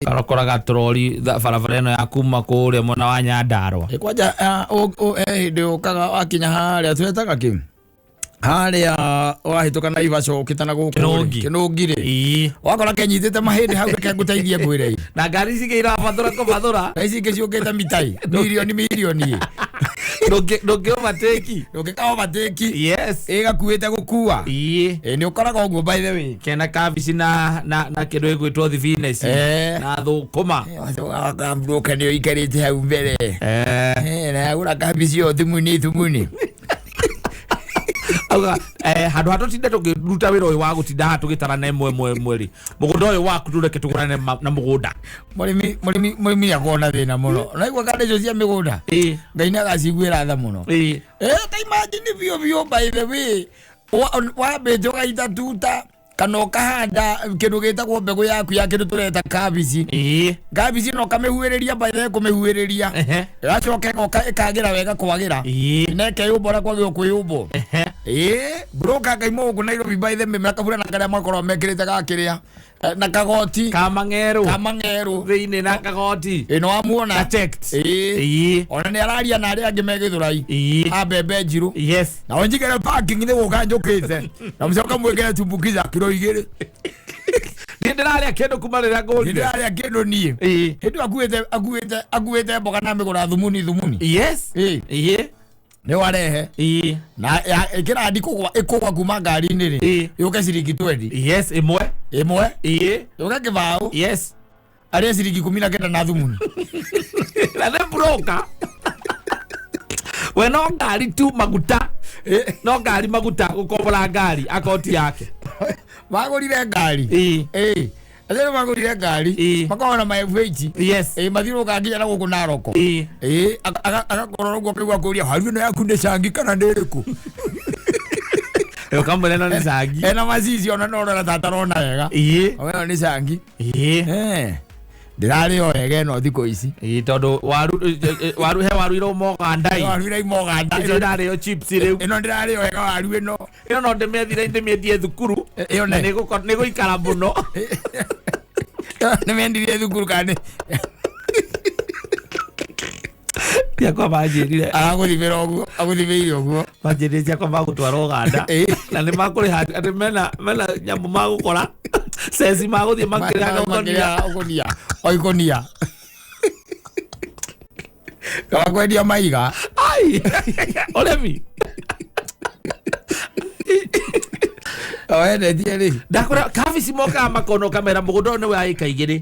Karokoraga trori barabara ĩno ya kuma kũrĩa mwena wa Nyandarua. Ĩ, kwanja hĩndĩ ũkaga wakinya harĩa twetaga kĩ harĩa wahĩtũka Naivasha ũkĩte na gũkũ rĩ, Kĩnũngi. Kĩnũngi rĩ, Ĩĩ. wakora kenyitĩte mahĩndĩ hau, reke ngũteithie ngwĩre ĩ. Na ngari ici ingĩ irabathũra kũbathũra. Na ici ingĩ ciũkĩte mitai mirioni mirioni ĩ. Ndũngĩ overtake. Ndũngĩka overtake. Yes. Ĩgakuĩte gũkua. Ĩĩ. Ĩ, nĩ ũkoraga ũguo, by the way. Kena kabici na kĩndũ gĩgwĩtwo thibineci na thũkũma. Kamburoka nĩ ũikarĩte hau mbere. Eh. Eh, na agũra kabici ĩyo thumuni thumuni. Auga handũ ha tũtinde tũkĩruta wĩra ũyũ wa gũtinda haha tũgĩtarana ĩmwe ĩmwe ĩmwe rĩ, mũgũnda ũyũ waku tũreke tũgũrane na mũgũnda. Mũrĩmi nĩ akoragwo na thĩna mũno, naigua kanda icio cia mĩgũnda. Ngai nĩ agaciguĩra tha mũno. Eh, ta imagine biũ biũ, by the way, wambĩte ũgaita tuta kana ũkahanda kĩndũ gĩtagwo mbegũ yaku ya kĩndũ tũreta kabici. Kabici no ũkamĩhuhĩrĩria, by the way, kũmĩhuhĩrĩria, ĩgacoka ĩgoka ĩkagĩra wega kwagĩra na ĩkeyũmba ũrĩa kwagĩrĩirwo kwĩyũmbwo. Ĩĩ, broker ngai gũkũ Nairobi, by the way, makabura na karĩa makoragwo mekĩrĩte gakĩrĩa na kagoti. Kamang'erũ. Kamang'erũ. Thĩinĩ na kagoti. Ĩ, nĩ wamuona? Na checked. Ĩĩ. Ona nĩ araria na arĩa angĩ me Gĩthũrai a mbembe njirũ. Na ũnjigĩre parking nĩ gũka njũkĩte na mũcoka mwĩkĩre tumbukiza kiro 2. Niĩ ndĩrarĩa kĩndũ kuma rĩrĩa ngũrire. Ndĩrarĩa kĩndũ niĩ. Hĩndĩ ĩyo akuĩte mboga na mĩgũra thumuni thumuni. Ĩĩ. Nĩ warehe na ĩkĩrandi kũgwa ĩkũgwa kuma ngari-inĩ rĩ, yũke ciringi 20. Yes, ĩmwe. Ĩmwe. Yũke kĩbaũ. Arĩa ciringi 19 na thumuni. Na nĩ broker we, no ngari tu, maguta, no ngari, maguta, gũkombora ngari akoti yake. Magũrire ngari. Ĩĩ, acio nĩ magũrire ngari. Makoragwo na ma FH. Ĩĩ, mathiũrũrũkaga nginya na gũkũ Naroko. Ĩĩ, agakorwo ũguo akĩigua kũria haru ĩno yaku nĩ cangi kana nĩ ĩrĩkũ. Ũkamwĩra ĩno nĩ cangi. Ena macici ona no ũrona ta atarona wega. Ĩyo nĩ cangi. Eh, ndĩrarĩ o wega ĩno thikũ ici. Ĩĩ, tondũ waru waru he waru irauma Ũganda ĩ. Waru irauma Ũganda. Icio irarĩo chips rĩu. Ĩno ndĩrarĩ o wega waru ĩno. Ĩno no ndĩmĩethire ndĩmĩendie thukuru. Ĩyo na nĩ nĩgũikara mũno. Nĩ mendirie thukuru kana nĩ Ciakwa manjĩrire. Agũthimĩra ũguo, agũthimĩire ũguo. Manjĩrire ciakwa magũtwara Ũganda na nĩ makũrĩha atĩ mena nyamũ magũkora ceci magũthiĩ makĩrĩhaga ũkonia. Makĩrĩhaga ũkonia o ikonia kaba kwendia maiga. Ai, ũrĩmi. Wendetie rĩ? Ndakũra kabici mokaga makona ũkamera mũgũnda ũyũ nĩ wa ĩka 2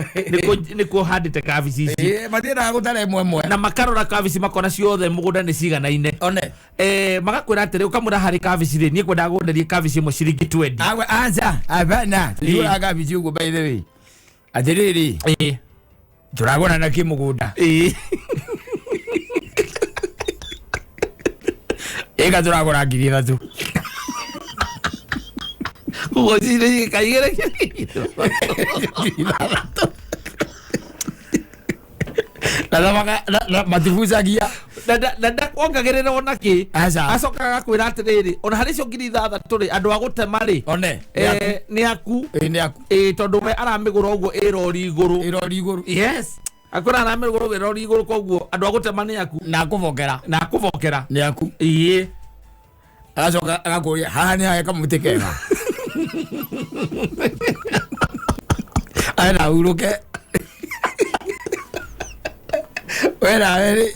nĩkuo handĩte kabici ici. Ĩĩ, matiendaga gũtara ĩmwe ĩmwe. Na makarora kabici makona ciothe mũgũnda nĩ ciganaine. One. Eh, magakwĩra atĩrĩ, ũkamwĩra harĩ kabici rĩ, niĩ kwendaga gwenderia kabici ĩmwe ciringi 20. Agwe aca, abana tũtigũraga kabici ũguo, by the way, atĩrĩrĩ, tũragũra na kĩ mũgũnda? Ĩka tũragũra 3000. Koguo ciringi ĩka 2. 6000. Na matibucagia. Na ndakuongagĩrĩra ona kĩ. Aca. Acokaga agakwĩra atĩrĩrĩ, ona harĩ icio 6000 rĩ, andũ a gũtema rĩ, One. Nĩ aku. Ĩĩ, nĩ aku. Ĩĩ, tondũ we aramĩgũra ũguo ĩ rori igũrũ. Ĩrori igũrũ. Yes, akwĩra aramĩgũra ũguo ĩ rori igũrũ, koguo andũ a gũtema nĩ aku. Na akũbokera. Na akũbokera. Nĩ aku. Agacoka agakũria haha nĩ hahe kamũtĩ kega ena hurũke we nawe rĩ,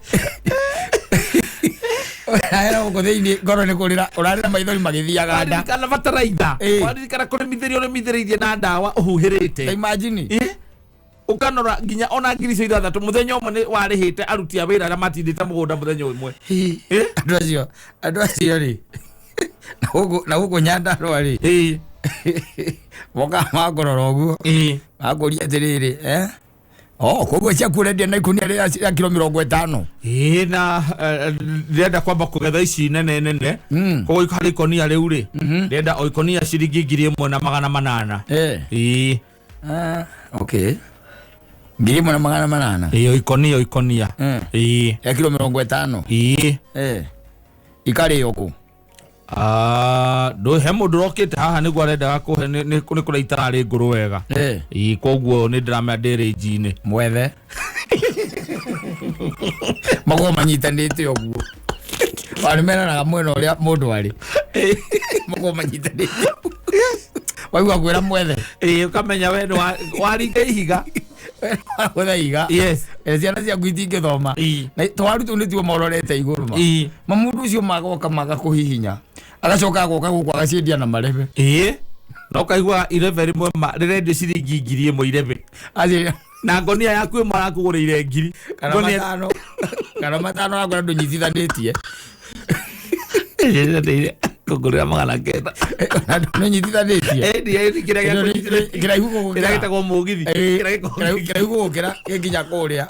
we nawe na gũkũ thĩinĩ ngoro nĩ kũrĩra ũrarĩra maithori magĩthiaga nda. Waririkana bataraitha. Waririkana kũrĩmithĩria ũrĩmithĩrĩirie na ndawa ũhuhĩrĩte. Ta imagine. Ĩĩ. Ũkanora nginya ona 60,000 mũthenya ũmwe nĩ warĩhĩte aruti a wĩra arĩa matindĩte mũgũnda mũthenya ũmwe. Ĩĩ. Andũ acio rĩ, na gũkũ Nyandarũa rĩ, mokaga makũrora ũguo, makũria atĩrĩrĩ, eh? Oh, koguo ciaku ũrendia na ikunia rĩa kiro 50? Ĩĩ, na ndĩrenda kwamba kũgetha ici nene nene, koguo harĩ ikonia rĩu rĩ, ndĩrenda o ikonia ciringi 1800. Ĩĩ. Ah, okay, 1800. Ĩĩ, o ikonia, o ikonia. Ĩĩ. Ya kiro 50. Ĩĩ. Eh. Ikarĩo kũ? Ah, ndå he må ndå rokete haha nä guo arendaga kå nä kå rä itararä ngå rå wega. Ĩĩ, koguo nä ndä ramea ndä rä nji-inä. Mwethe makorwo manyitanĩte ũguo. Ona nĩmeranaga mwena ũrĩa mũndũ arĩ, makorwo manyitanĩte, waigua kwĩra mwethe. Ĩĩ, ũkamenya we nĩ waringa ihiga. Gwetha iga. Yes. Ciana ciaku itingĩthoma. Na twaru tũu nĩtuo mororete igũrũ ma. Ma mũndũ ũcio magoka magakũhihinya, agacoka agoka gũkũ agaciendia na marebe. Ĩĩ, na ũkaigua irebe rĩmwe rĩrendio ciringi 1000 irebe. Aciendia na ngonia yaku ĩmwe arakũgũrĩire ngiri kana Ngonia- 5, kana 5 akwĩra ndũnyitithanĩtie. Kũngũrĩra 900. Ndũnyitithanĩtie. Ĩĩ, kĩrĩa gĩa kũnyitithania- Kĩraihu gũgũkĩra. Kĩrĩa gĩtagwo mũgithi. Kĩrĩa gĩkoragwo- Kĩraihu gũgũkĩra gĩkinya kũrĩa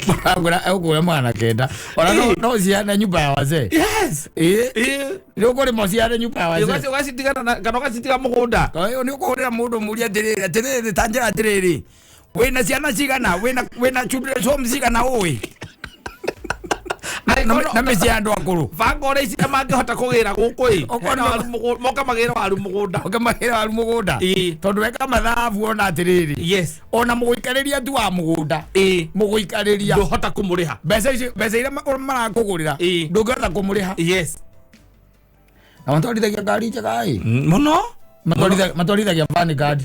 Maragũra egũkũra 900 ona no ciane nyumba ya wazee. Yes. Ĩĩ. Ĩĩ. Nĩ ũkũrĩma ũciane nyumba ya wazee. Ũgacitigana kana ũgacitiga mũgũnda. Kwa hiyo nĩ ũkũhũrĩra mũndũ mũrie atĩrĩrĩ, atĩrĩrĩ, ta njĩra atĩrĩrĩ, wĩna ciana cigana, wĩna children's home cigana ũĩ na mĩciĩ ya andũ akũrũ. Banga ũrĩa ici mangĩhota kũgĩra gũkũ ĩ. Okorwo Hena waru mũgũnda, moka magĩre waru mũgũnda. Oke magĩre waru mũgũnda. Ĩĩ. Tondũ weka mathabu ona atĩrĩrĩ, Yes. ona mũgũikarĩria tu wa mũgũnda, Ĩĩ. mũgũikarĩria Ndũhota kũmũrĩha. Mbeca icio, mbeca iria marakũgũrĩra, Ĩĩ. ndũngĩhota kũmũrĩha. Yes. Na matwarithagia ngari njega ĩ. Mũno. Matwarithagia Vanguard.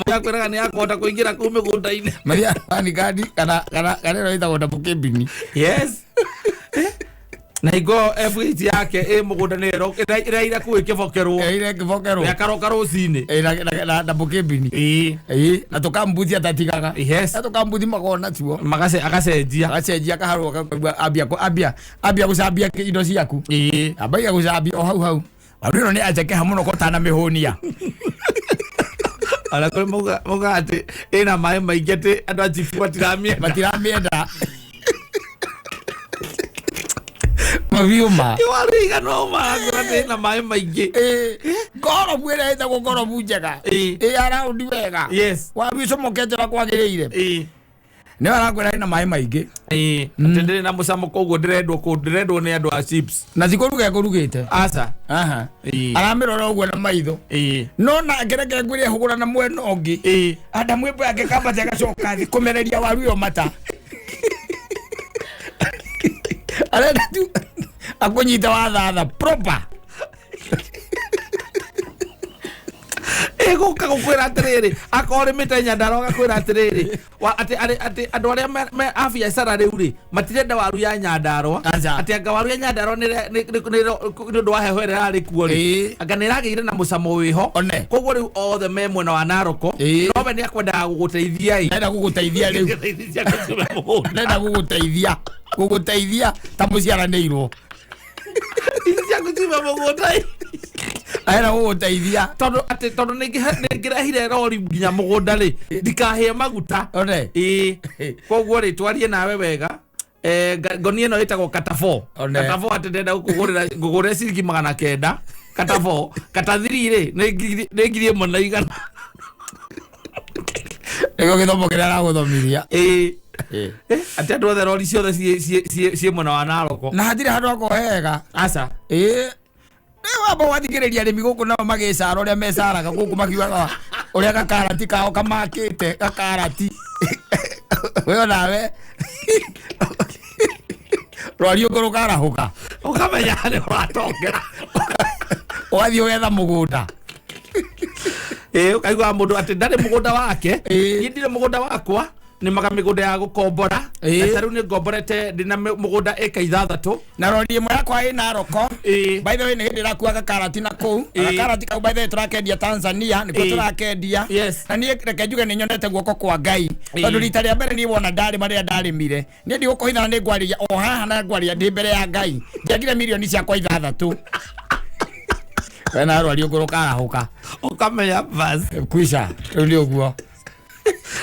Yakwĩraga nĩ yakũhota kũingĩra kũu mĩgũnda-inĩ. Mathiaga Vanguard kana ĩno ĩtagwo double cabin. Yes. Na hingo F8 yake ĩ mũgũnda nĩ ĩraira kũu ĩkĩbokerwo. Ĩraira ĩkĩbokerwo. Ĩkaroka rũcinĩ. Ĩ, na double cabin. Ĩĩ. Ĩ, na tũkambuthi atatigaga. Yes. Na tũkambuthi makoragwo natuo. Agacenjia. Agacenjia akaharwo, akaigua ambia gũcambia indo ciaku. Ĩĩ. Ambagia gũcambia o hau hau. Waru ĩno nĩ yanjekeha mũno kotana mĩhũnia. Ona kũrĩ mauga atĩ ĩna maĩ maingĩ atĩ andũ a chifu matiramĩenda. Matiramĩenda. Mabiũ ma. Ĩ, waru igana ũũ marakwĩra atĩ ĩna maĩ maingĩ. Ĩ, ngorobu ĩrĩa ĩtagwo ngorobu njega. Ĩ. Ĩ ya raundi wega. Yes. Waru ĩcomokete ũrĩa kwagĩrĩire. Ĩ. Nĩyo arakwĩra ĩna maĩ maingĩ. Ĩ, atĩ ndĩrĩ na mũcamo koguo ndĩrendwo kũ ndĩrendwo nĩ andũ a chips. Na ti kũruga ĩkũrugĩte. Aca. Aha. Ĩ. Aramĩrora ũguo na maitho. Ĩ. No nake reke ngwĩre hũgũra na mwena ũngĩ. Ĩ. Adamu ĩmbo yake kambate agacoka thĩ kũmereria waru ĩyo mata. Arenda tu akũnyite wathatha proper. Ĩgũka gũkwĩra atĩrĩrĩ, akorwo ũrĩmĩte Nyandarua agakwĩra atĩrĩrĩ, atĩ atĩ andũ arĩa me a biacara rĩu rĩ, matirenda waru ya Nyandarua. Aca. Atĩ anga waru ya Nyandarua nĩ ũndũ wa heho ĩrĩa ĩrarĩ kuo rĩ. Ĩĩ. Anga nĩ ĩragĩire na mũcamo wĩho. One. Koguo rĩu othe me mwena wa Naroko. Ĩĩ. No we nĩ akwendaga gũgũteithia ĩ. Ndenda gũgũteithia rĩu. Gũteithia gũcuma mũgũnda. Ndenda gũgũteithia ta mũciaranĩirwo. Ici cia gũcuma mũgũnda ĩ. Arenda gũgũteithia. Tondũ atĩ tondũ nĩngĩrehire rori nginya mũgũnda rĩ, ndikahĩe maguta. One. Ĩĩ. Koguo rĩ, twarie nawe wega. Ngonia ĩno ĩtagwo Kata 4. One. Kata 4 atĩ ndĩrenda ngũkũgũrĩra ciringi 900. Kata 4. Kata 3 rĩ, nĩ 1100. Nĩkĩo gĩthomo kĩrĩa aragũthomithia. Ĩĩ. Atĩ andũ othe rori ciothe ciĩ mwena wa Naroko. Na hatirĩ handũ hakoragwo hega. Aca. Ĩĩ. Rĩu wamba wathikĩrĩria arĩmi gũkũ nao magĩcara ũrĩa mecaraga gũkũ makiugaga ũrĩa gakarati kao kamakĩte gakarati. We onawe rwariũngũ rũkarahũka. Ũkamenya nĩ ũratongera. Ũgathiĩ ũgetha mũgũnda. Ĩĩ, ũkaigua mũndũ atĩ ndarĩ mũgũnda wake. Ĩĩ. Niĩ ndirĩ mũgũnda wakwa. Nĩmaga mĩgũnda ya gũkombora. Ĩĩ. Na ta rĩu nĩ ngomborete ndĩna mũgũnda ĩka 6. Na rori ĩmwe yakwa ĩ Naroko. Ĩĩ. By the way, nĩ hĩndĩ ĩrakua gakarati na kũu. Ĩĩ. Gakarati kau by the way tũrakendia Tanzania, nĩkuo Ĩĩ. tũrakendia. Yes. Na niĩ reke njuge nĩ nyonete guoko kwa Ngai. Ĩĩ. Tondũ rita rĩa mbere niĩ wona ndarĩma rĩrĩa ndarĩmire, niĩ ndigũkũhitha na nĩ ngwarĩria o haha na ngwarĩria ndĩ mbere ya Ngai. Ndiagire mirioni ciakwa 6. We na rwariũngũ rũkarahũka. Ũkamenya bas. Kwisha, rĩu nĩ ũguo.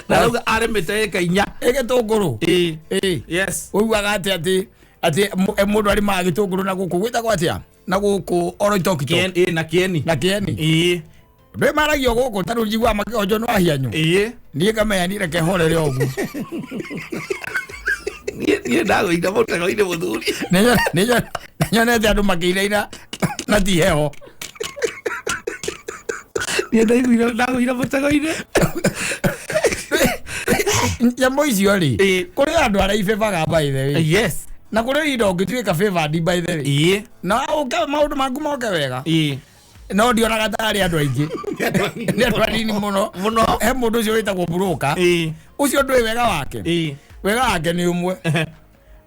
Na rĩu arĩmĩte ĩka 4. Ĩ gĩtũngũrũ. Ĩĩ. Ĩĩ. Yes. Ũiguaga atĩ atĩ mũndũ arĩmaga gĩtũngũrũ na gũkũ gwĩtagwo atĩa? Na gũkũ Oloitoktok. Ĩĩ, na Kĩeni. Na Kĩeni. Ĩĩ. Ndũĩ maragio gũkũ ta rĩu njiguaga makĩonjo nĩ wahianyũ. Ĩĩ. Niĩ ngamenya niĩ reke horere ũguo. Niĩ ndagũire mũtego-inĩ mũthuri. Nĩnyonete andũ makĩinaina na ti heho. Niĩ ndagũire mũtego-inĩ. Nyamũ icio rĩ, Ĩĩ. kũrĩ andũ arĩa ibebaga by the way. Yes. Na kũrĩ ihinda ũngĩtuĩka favored by the way. Ĩĩ. Na ũke maũndũ maku moke wega. Ĩĩ. No ndionaga tarĩ andũ aingĩ. Nĩ andũ anini mũno. Mũno. He mũndũ ũcio wĩtagwo broker. Ĩĩ. Ũcio ndũĩ wega wake. Ĩĩ. Wega wake nĩ ũmwe.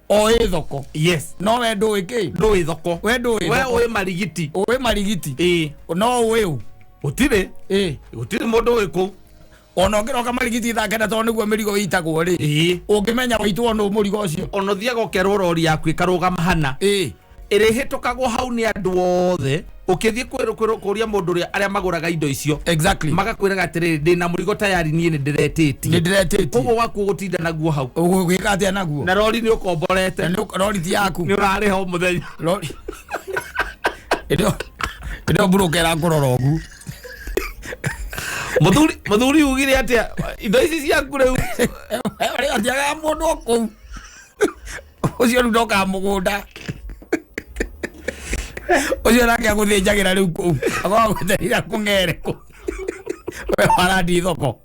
Oĩ thoko. Yes. No we ndũĩ kĩ? Ndũĩ thoko. We ndũĩ We thoko. ũĩ marigiti. Ũĩ marigiti. Ĩĩ. No ũĩ ũ? Gũtirĩ. Ĩĩ. Gũtirĩ mũndũ ũĩ kũu. Ona ũngĩroka marigiti thaa kenda tondũ nĩguo mĩrigo ĩitagwo rĩ. Ĩĩ. Ũngĩmenya waitwo nũ mũrigo ũcio. Ona ũthiaga ũkerwo rori yaku ĩkarũgama hana. Ĩĩ. Ĩrĩhĩtũkagwo hau nĩ andũ othe. Ũkĩthiĩ kũria mũndũ ũrĩa arĩa magũraga indo icio. Exactly. Magakwĩraga atĩrĩrĩ, ndĩna mũrigo tayari niĩ nĩ ndĩretĩtie. Nĩ ndĩretĩtie. Koguo waku ũgũtinda naguo hau. Ũgwĩka atĩa naguo? Na rori nĩ ũkomborete. Na nĩ rori ti yaku. Nĩ ũrarĩha o mũthenya. Rori. Ĩno broker ĩrakũrora ũguo. Mũthuri ugire atĩa indo ici ciaku rĩu? Atiagaga mũndũ o kũu. Ũcio rĩu ndokaga mũgũnda. Ũcio nake agũthĩnjagĩra rĩu kũu. Akoragwo agwetereire akũng'ere kũu. We warathiĩ thoko.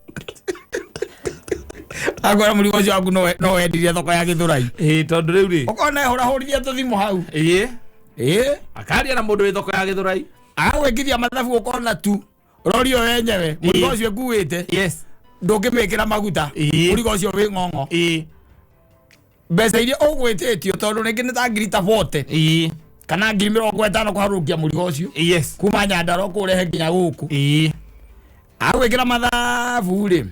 Akwĩra mũrigo ũcio waku no wendirie thoko ya Gĩthũrai. Ĩĩ, tondũ rĩu rĩ. Ũkona ehũrahũrithia tũthimũ hau. Ĩĩ. Ĩĩ. Akaria na mũndũ wĩ thoko ya Gĩthũrai. Agagwĩkithia mathabu ũkona tu. Rori ĩyo yenyewe mũrigo Ĩĩ. ũcio ĩkuĩte. Yes. Ndũngĩmĩkĩra maguta. Ĩĩ. Mũrigo ũcio wĩ ng'ong'o. Ĩĩ. Mbeca iria ũgwĩtĩtio tondũ rĩngĩ nĩ ta ngiri ta 40. Ĩĩ. Kana ngiri 50 kũharũkia mũrigo ũcio. Yes. Kuma Nyandarua kũrehe nginya gũkũ. Ĩĩ. Agwĩkĩra mathabu rĩ,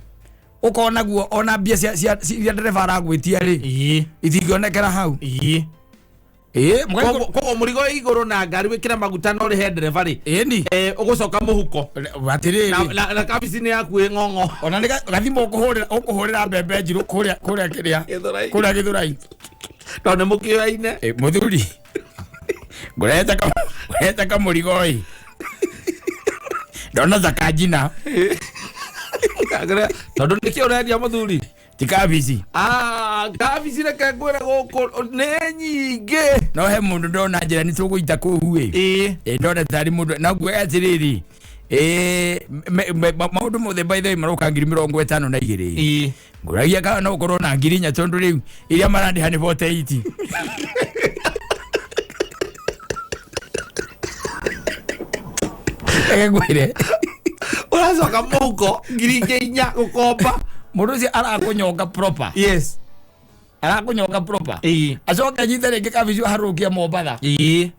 ũkona guo ona mbia cia iria ndereba aragwĩtia rĩ, Ĩĩ. itingĩonekera hau. Ĩĩ. Ĩĩ, mũgaikũ- Koguo mũrigo wĩ igũrũ na ngari wĩkĩre maguta na ũrĩhe ndereba rĩ. Ĩĩ ni. Ũgũcoka mũhuko. Atĩrĩrĩ. Na kabici-inĩ yaku ĩ ng'ong'o. Ona nĩ gathimũ ũkũhũrĩra mbembe njirũ kũrĩa kĩrĩa. Gĩthũrai. Kũrĩa Gĩthũrai. Tondũ nĩ mũkĩoyaine. Mũthuri. Ngũrehete kamũrigo ĩ. Ndona ta kanjina. Tondũ nĩkĩ ũrendia mũthuri? Ti kabici. Kabici reke ngwĩre gũkũ nĩ nyingĩ. No he mũndũ ndona njĩra nĩ tũgũita kũu ĩ. Ĩĩ. Ndona tarĩ mũndũ na nguoya atĩrĩrĩ. Maũndũ mothe by the way maroka ngiri 52. Ĩĩ. Ngũragia kana no ũkorwo na ngiri 4 tondũ rĩu iria marandĩha nĩ 48. Reke ngwĩre. Ũracoka mũhuko ngiri ingĩ 4 gũkomba. Mũndũ ũcio arakũnyonga proper. Yes. Arakũnyonga proper. Ĩĩ. Acoke anyite rĩngĩ kabici aharũkie Mombatha. Ĩĩ.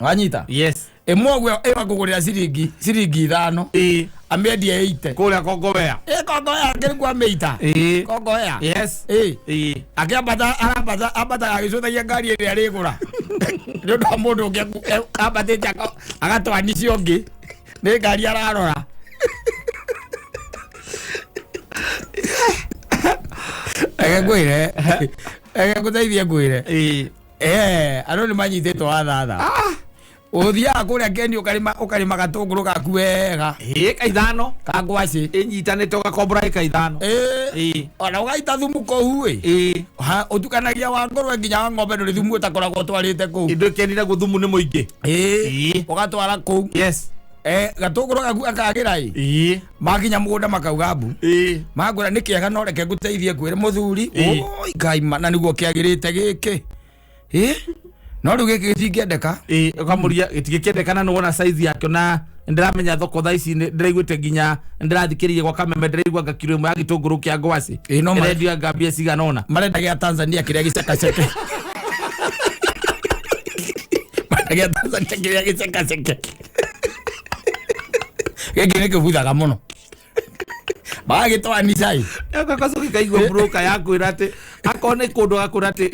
Wanyita? Yes. Ĩmwe ũguo ĩyo akũgũrĩra ciringi 5. Ĩĩ. Amĩendie 80. Kũrĩa Kongowea. Ĩ Kongowea akĩrĩ kwa amĩita. Ĩĩ. Kongowea. Yes. Ĩĩ. Ĩĩ. Akĩambata arambata ambataga agĩcũthagia ngari ĩrĩa arĩgũra. Nĩ ũndũ wa mũndũ ũngĩ ambatĩte agatwanicia ũngĩ. Nĩ ngari ararora. Reke ngwĩre. Reke ngũteithie ngwĩre. Ĩĩ. Andũ nĩ manyitĩtwo wathatha. Ũthiaga kũrĩa Kenya ũkarĩma gatũngũrũ gaku wega. Ĩĩ, ka ithano. Ka ngwacĩ. Ĩnyitanĩte ũgakombora ĩka ithano. Ĩĩ. Ĩĩ. Ona ũgaita thumu kũu ĩ. Ĩĩ. Ũtukanagia wa ngũrwe nginya wa ng'ombe ndũrĩ thumu ũtakoragwo ũtwarĩte kũu. Indo ikenire guo thumu nĩ mũingĩ. Ĩĩ. Ĩĩ. Ũgatwara kũu. Yes. Gatũngũrũ gaku gakagĩra ĩ. Ĩĩ. Makinya mũgũnda makauga mbu. Ĩĩ. Mangwĩra nĩ kĩega no reke ngũteithie ngwĩre mũthuri. Ĩĩ. Oi Ngai ma, na nĩguo kĩagĩrĩte gĩkĩ. Ĩĩ. No rĩu gĩkĩ gĩtingĩendeka. Ĩĩ, ũkamũria gĩtingĩkĩendeka na nĩwona size yakĩo na ndĩramenya thoko thaa ici ndĩraiguĩte nginya ndĩrathikĩrĩria gwa Kameme ndĩraigua anga kiro ĩmwe ya gĩtũngũrũ kĩa ngwacĩ. Ĩĩ, no Ĩrendio anga mbia cigana ũna. Marenda gĩa Tanzania kĩrĩa gĩcekaceke. Marenda gĩa Tanzania kĩrĩa gĩcekaceke. Gĩkĩ nĩ kĩbuthaga mũno. Magagĩtwanica ĩ. Gaka gacoki kaigua broker ya kwĩra atĩ akorwo nĩ kũndũ gakwĩra atĩ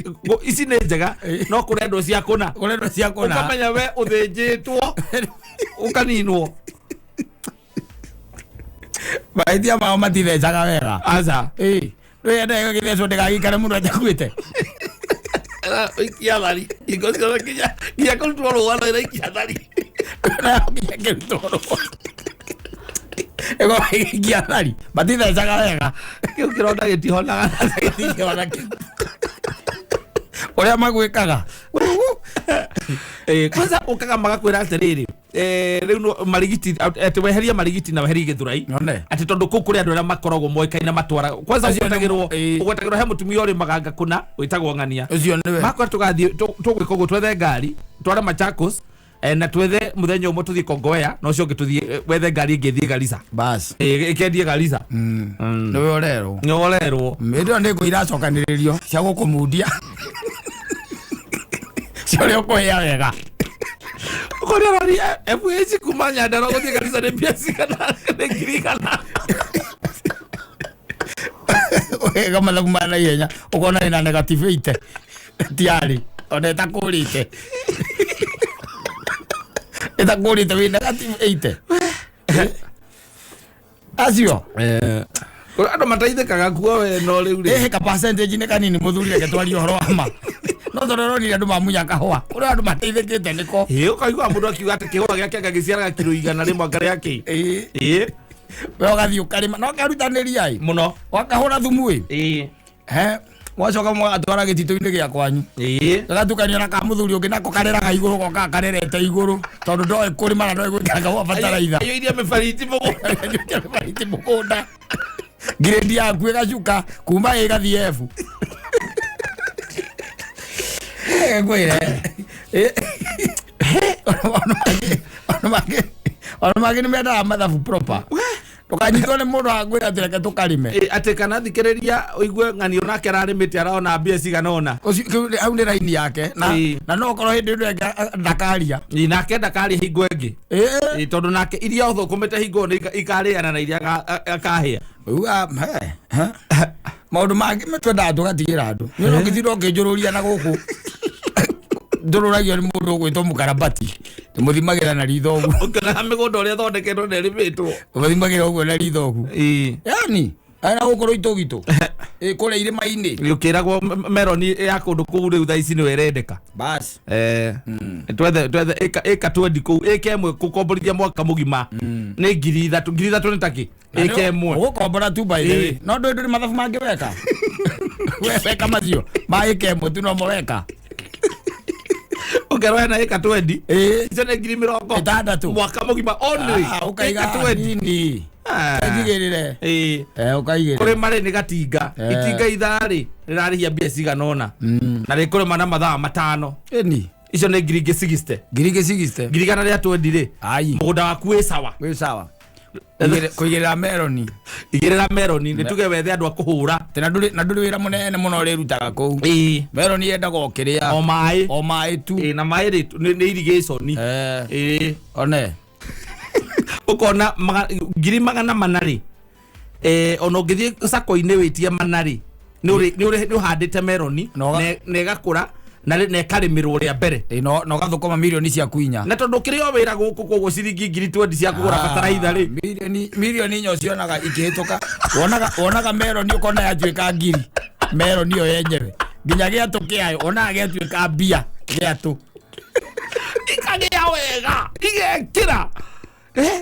ici nĩ njega no kũrendwo cia kũna. Kũrendwo cia kũna. Ũkamenya we ũthĩnjĩtwo ũkaninwo. Mahĩtia mao matithecaga wega. Aca. Ĩĩ. Rĩu enda gĩthecwo ndĩgagĩikare mũno ajakuĩte. Ikia thari. Hingo ciothe nginya kũrutwo rũa no ĩraikia thari. Nginya kĩrutwo rũa. Ĩgo ĩgĩikia thari. Matithecaga wega. Kĩu kĩronda gĩtihonaga. Gĩtingĩhona kĩu. Ũrĩa magwĩkaga. Kwanza ũkaga magakwĩra atĩrĩrĩ, rĩu marigiti atĩ weherie marigiti na weherie gĩthurai. One. Atĩ tondũ kũu kũrĩ andũ arĩa makoragwo moĩkaine matwara kwanza Acio nĩ- ũgwetagĩrwo ũgwetagĩrwo he mũtumia ũrĩmaga ngakũna wĩtagwo ng'ania. Ũcio nĩwe. Makwa tũgathiĩ tũgwĩka ũguo, twethe ngari tware Machakos, na twethe mũthenya ũmwe tũthiĩ Kongowea, na ũcio ũngĩ tũthiĩ, wethe ngari ĩngĩ ĩthiĩ Garissa. Bas. Ĩkendie Garissa. Nĩwe ũrerwo. Nĩ ũrerwo. Hĩndĩ ĩyo nĩ ngũ iracokanĩrĩrio cia gũkũmundia, cia ũrĩa ũkũhĩa wega. Ũkoria rori FH kuma Nyandarua gũthiĩ Garissa nĩ mbia cigana? Nĩ 100,000. Ũgeka mathabu ma naihenya ũkona ĩna negative 80 tiarĩ ona ĩtakũrĩte ĩtakũrĩte wĩ negative 80 acio. Andũ mateithĩkaga kuo we, no rĩu rĩ Ĩhĩ, ka percentage nĩ kanini, mũthuri, reke twarie ũhoro wa ma, no tondũ ũronire andũ mamunya kahũa kũrĩ andũ mateithĩkĩte nĩko. Ĩ, ũkaigua mũndũ akiuga atĩ kĩhũa gĩake anga gĩciaraga kiro 100 anga rĩa kĩ. Ĩĩ. Ĩ. We ũgathiĩ ũkarĩma no kerutanĩria ĩ Mũno. wakahũra thumu ĩ. Ĩ. He wacoka mũgatwara gĩtitũ-inĩ gĩa kwanyu. Ĩ. Gagatukanio na ka mũthuri ũngĩ, nako kareraga igũrũ, gokaga karerete igũrũ tondũ ndoĩ kũrĩma na ndoĩ gwĩkĩra kahũa bataraitha. Ayo iria mĩbariti mũgũnda. Mĩbariti mũgũnda, ngirĩndi yaku ĩgacuka kuma ĩ ĩgathiĩ F. Ngwĩre, ona mangĩ nĩ mendaga mathabu proper, ndũkanyitwo nĩ mũndũ akwĩra atĩ reke tũkarĩme. Ĩ, atĩ kana thikĩrĩria ũigue ng'anio nake ararĩmĩte arona mbia cigana ũna. Ũcio hau nĩ raini yake na na no okorwo hĩndĩ ĩno ĩngĩ ndakaria. Ĩ, nake ndakarĩa hingo ĩngĩ. Ĩ. Ĩ, tondũ nake iria ũthũkũmĩte hingo nĩ ikarĩana na iria akahĩa. Uga he he. Maũndũ mangĩ twendaga tũgatigĩra andũ nĩ ũndũ ũngĩtinda ũkĩnjũrũria na gũkũ njũrũragio nĩ mũndũ ũgwĩtwo mũkarabati, tũmũthimagĩra na ritho ũguo. Ũkĩonaga mĩgũnda ũrĩa ĩthondeketwo na ĩrĩmĩtwo. Ũmũthimagĩra ũguo na ritho ũguo. Ĩ. Yani ana gũkũ rũitũ gitũ ĩ kũrĩa irĩma-inĩ. Ũkĩragwo meroni ya kũndũ kũu rĩu thaa ici nĩyo ĩrendeka. Bas. Twethe ĩka twendi kũu ĩka ĩmwe kũkomborithia mwaka mũgima nĩ 3,000. 3,000 nĩ takĩ ĩka ĩmwe? Ũgũkombora tu, by the way. No ndũĩ ndũrĩ mathabu mangĩ weka. We weka macio ma ĩka ĩmwe tu nomo weka. Ũkerwo hena ĩka twendi. Icio nĩ ngiri mĩrongo 60. Mwaka mũgima only. Ah, ũkaiga ĩka twendi. nini. Ah. Njigĩrĩre. Ĩ. Ũkaigĩrĩra. Kũrĩma rĩ nĩ gatinga. Itinga ithaa rĩ rĩrarĩhia mbia cigana ũna na rĩkũrĩma na mathaa 5. Ĩni. Icio nĩ ngiri ingĩ 60. Ngiri ingĩ 60. 120 rĩ, Ai. mũgũnda waku wĩ sawa. Wĩ sawa. Kũigĩrĩra meroni. Igĩrĩra meroni, nĩ tuge wethe andũ a kũhũra. Tena na ndũrĩ wĩra mũnene mũno ũrĩrutaga kũu. Ĩ. Meroni yendaga o kĩrĩa. O maĩ. O maĩ tu. Ĩ, na maĩ rĩ nĩ irrigation. Ĩ. One. Ũkona 400,000 rĩ, ona ũngĩthiĩ sako-inĩ wĩtie mana rĩ, nĩ ũhandĩte meroni na ĩgakũra na ĩkarĩmĩrwo rĩa mbere. Ĩ, no ũgathũkũma mirioni ciaku 4. Na tondũ kĩrĩ o wĩra gũkũ, koguo ciringi 20,000 cia kũgũra bataraitha rĩ. Mirioni 4 ũcionaga ikĩhĩtũka, wonaga meroni ũkona yatuĩka ngiri, meroni ĩyo yenyewe nginya gĩatũ kĩayo wonaga gĩatuĩka mbia gĩatũ. Ikagĩa wega igekĩra,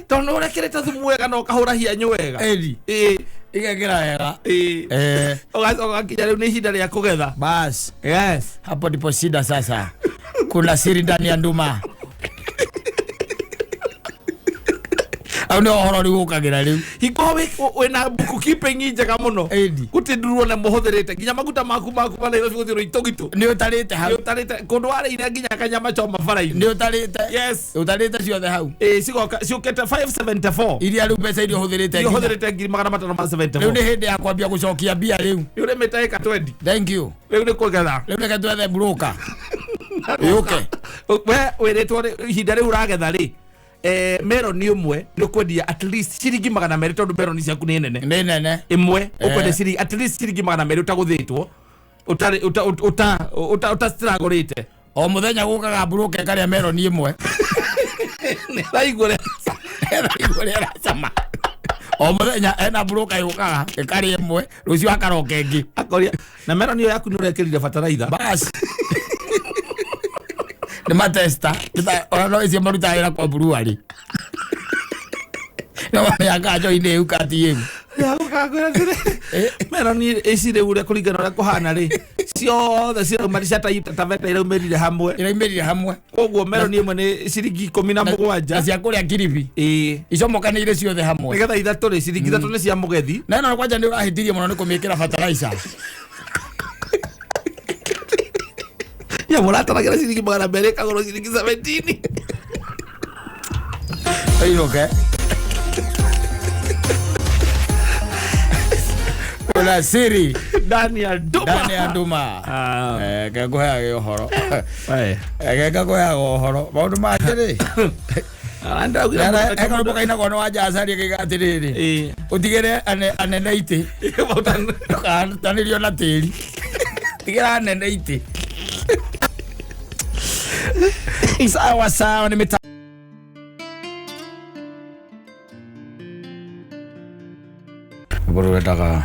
tondũ nĩ ũrekĩrĩte thumu wega na ũkahũra hianyũ wega. Ĩni. Ĩ. Igekĩra wega. Ĩ. Ũgacoka ũgakinya rĩu nĩ ihinda rĩa kũgetha. Bas. Yes. Hapo ndipo shida sasa, kuna siri ndani ya nduma, au nĩ ũhoro rĩu ũkagĩra rĩu. Hingo wĩna bookkeeping njega mũno. Ĩni. Gũtirĩ nduru ona mũhũthĩrĩte, nginya maguta maku ma Nairobi gũthiĩ rũitũgitũ. Nĩ ũtarĩte hau. Nĩ ũtarĩte kũndũ warĩire nginya kanyama choma bara-inĩ. Nĩ ũtarĩte. Yes. Ũtarĩte ciothe hau. Ĩ, cigoka ciũkĩte 574. Iria rĩu mbeca iria ũhũthĩrĩte iria nginya. Ũhũthĩrĩte 574,000. Rĩu nĩ hĩndĩ ya kwambia gũcokia mbia rĩu. Nĩ ũrĩmĩte ĩka 20. Thank you. Rĩu nĩ kũgetha. Rĩu reke twethe broker yũke. We wĩrĩtwo ihinda rĩu ũragetha rĩ, meroni ũmwe nĩ ũkwendia at least ciringi 200, tondũ meroni ciaku nĩ nene. Nĩ nene. Ĩmwe ũkwendia ciringi at least ciringi 200 ũtagũthĩtwo, ũtarĩ ũta ũta ũta ũtaciragũrĩte. O mũthenya gũkaga broker ĩkarĩa meroni ĩmwe. Raigua ũrĩa Ĩraigua ũrĩa ĩracama. O mũthenya ena broker yũkaga ĩkarĩa ĩmwe, rũciũ akaroka ĩngĩ. Akoria na meroni ĩyo yaku nĩ ũrekĩrire bataraitha. Bas, nĩ matesta ona no icio marutaga wĩra kwa brewery no mamenyaga njohi nĩ ĩu kati ĩu. Yagũkangwĩra atĩrĩ, meroni ici rĩu ũrĩa kũringana ũrĩa kũhana rĩ, ciothe cirauma cia Taveta iraumĩrire hamwe. Iraumĩrire hamwe. Koguo meroni ĩmwe nĩ ciringi ikũmi na Na mũgwanja. cia kũrĩa Kilifi. Ĩĩ. Icomokanĩire ciothe hamwe. Nĩgetha ithatũ rĩ, ciringi ithatũ nĩ cia mũgethi. Na ĩno kwanja nĩ ũrahĩtirie mũno nĩ kũmĩkĩra fertilizer. Ya mũrataragĩra ciringi 200 ĩkagũrwo ciringi 17. Ainũke. Kuna siri Ndani ya nduma. ndani ya nduma. Ah. Ke ngũheage ũhoro. Eh. Ke ngakũheaga ũhoro maũndũ mangĩ rĩ. Hekarũmbo kainagwo nĩ wanja acaria kaiga atĩrĩrĩ, Ĩĩ. ũtigĩre anene itĩ, ndũkarutanĩrio na tĩri, tigĩra anene itĩ. Sawa sawa, nĩ mĩta rwĩmbo rũrendaga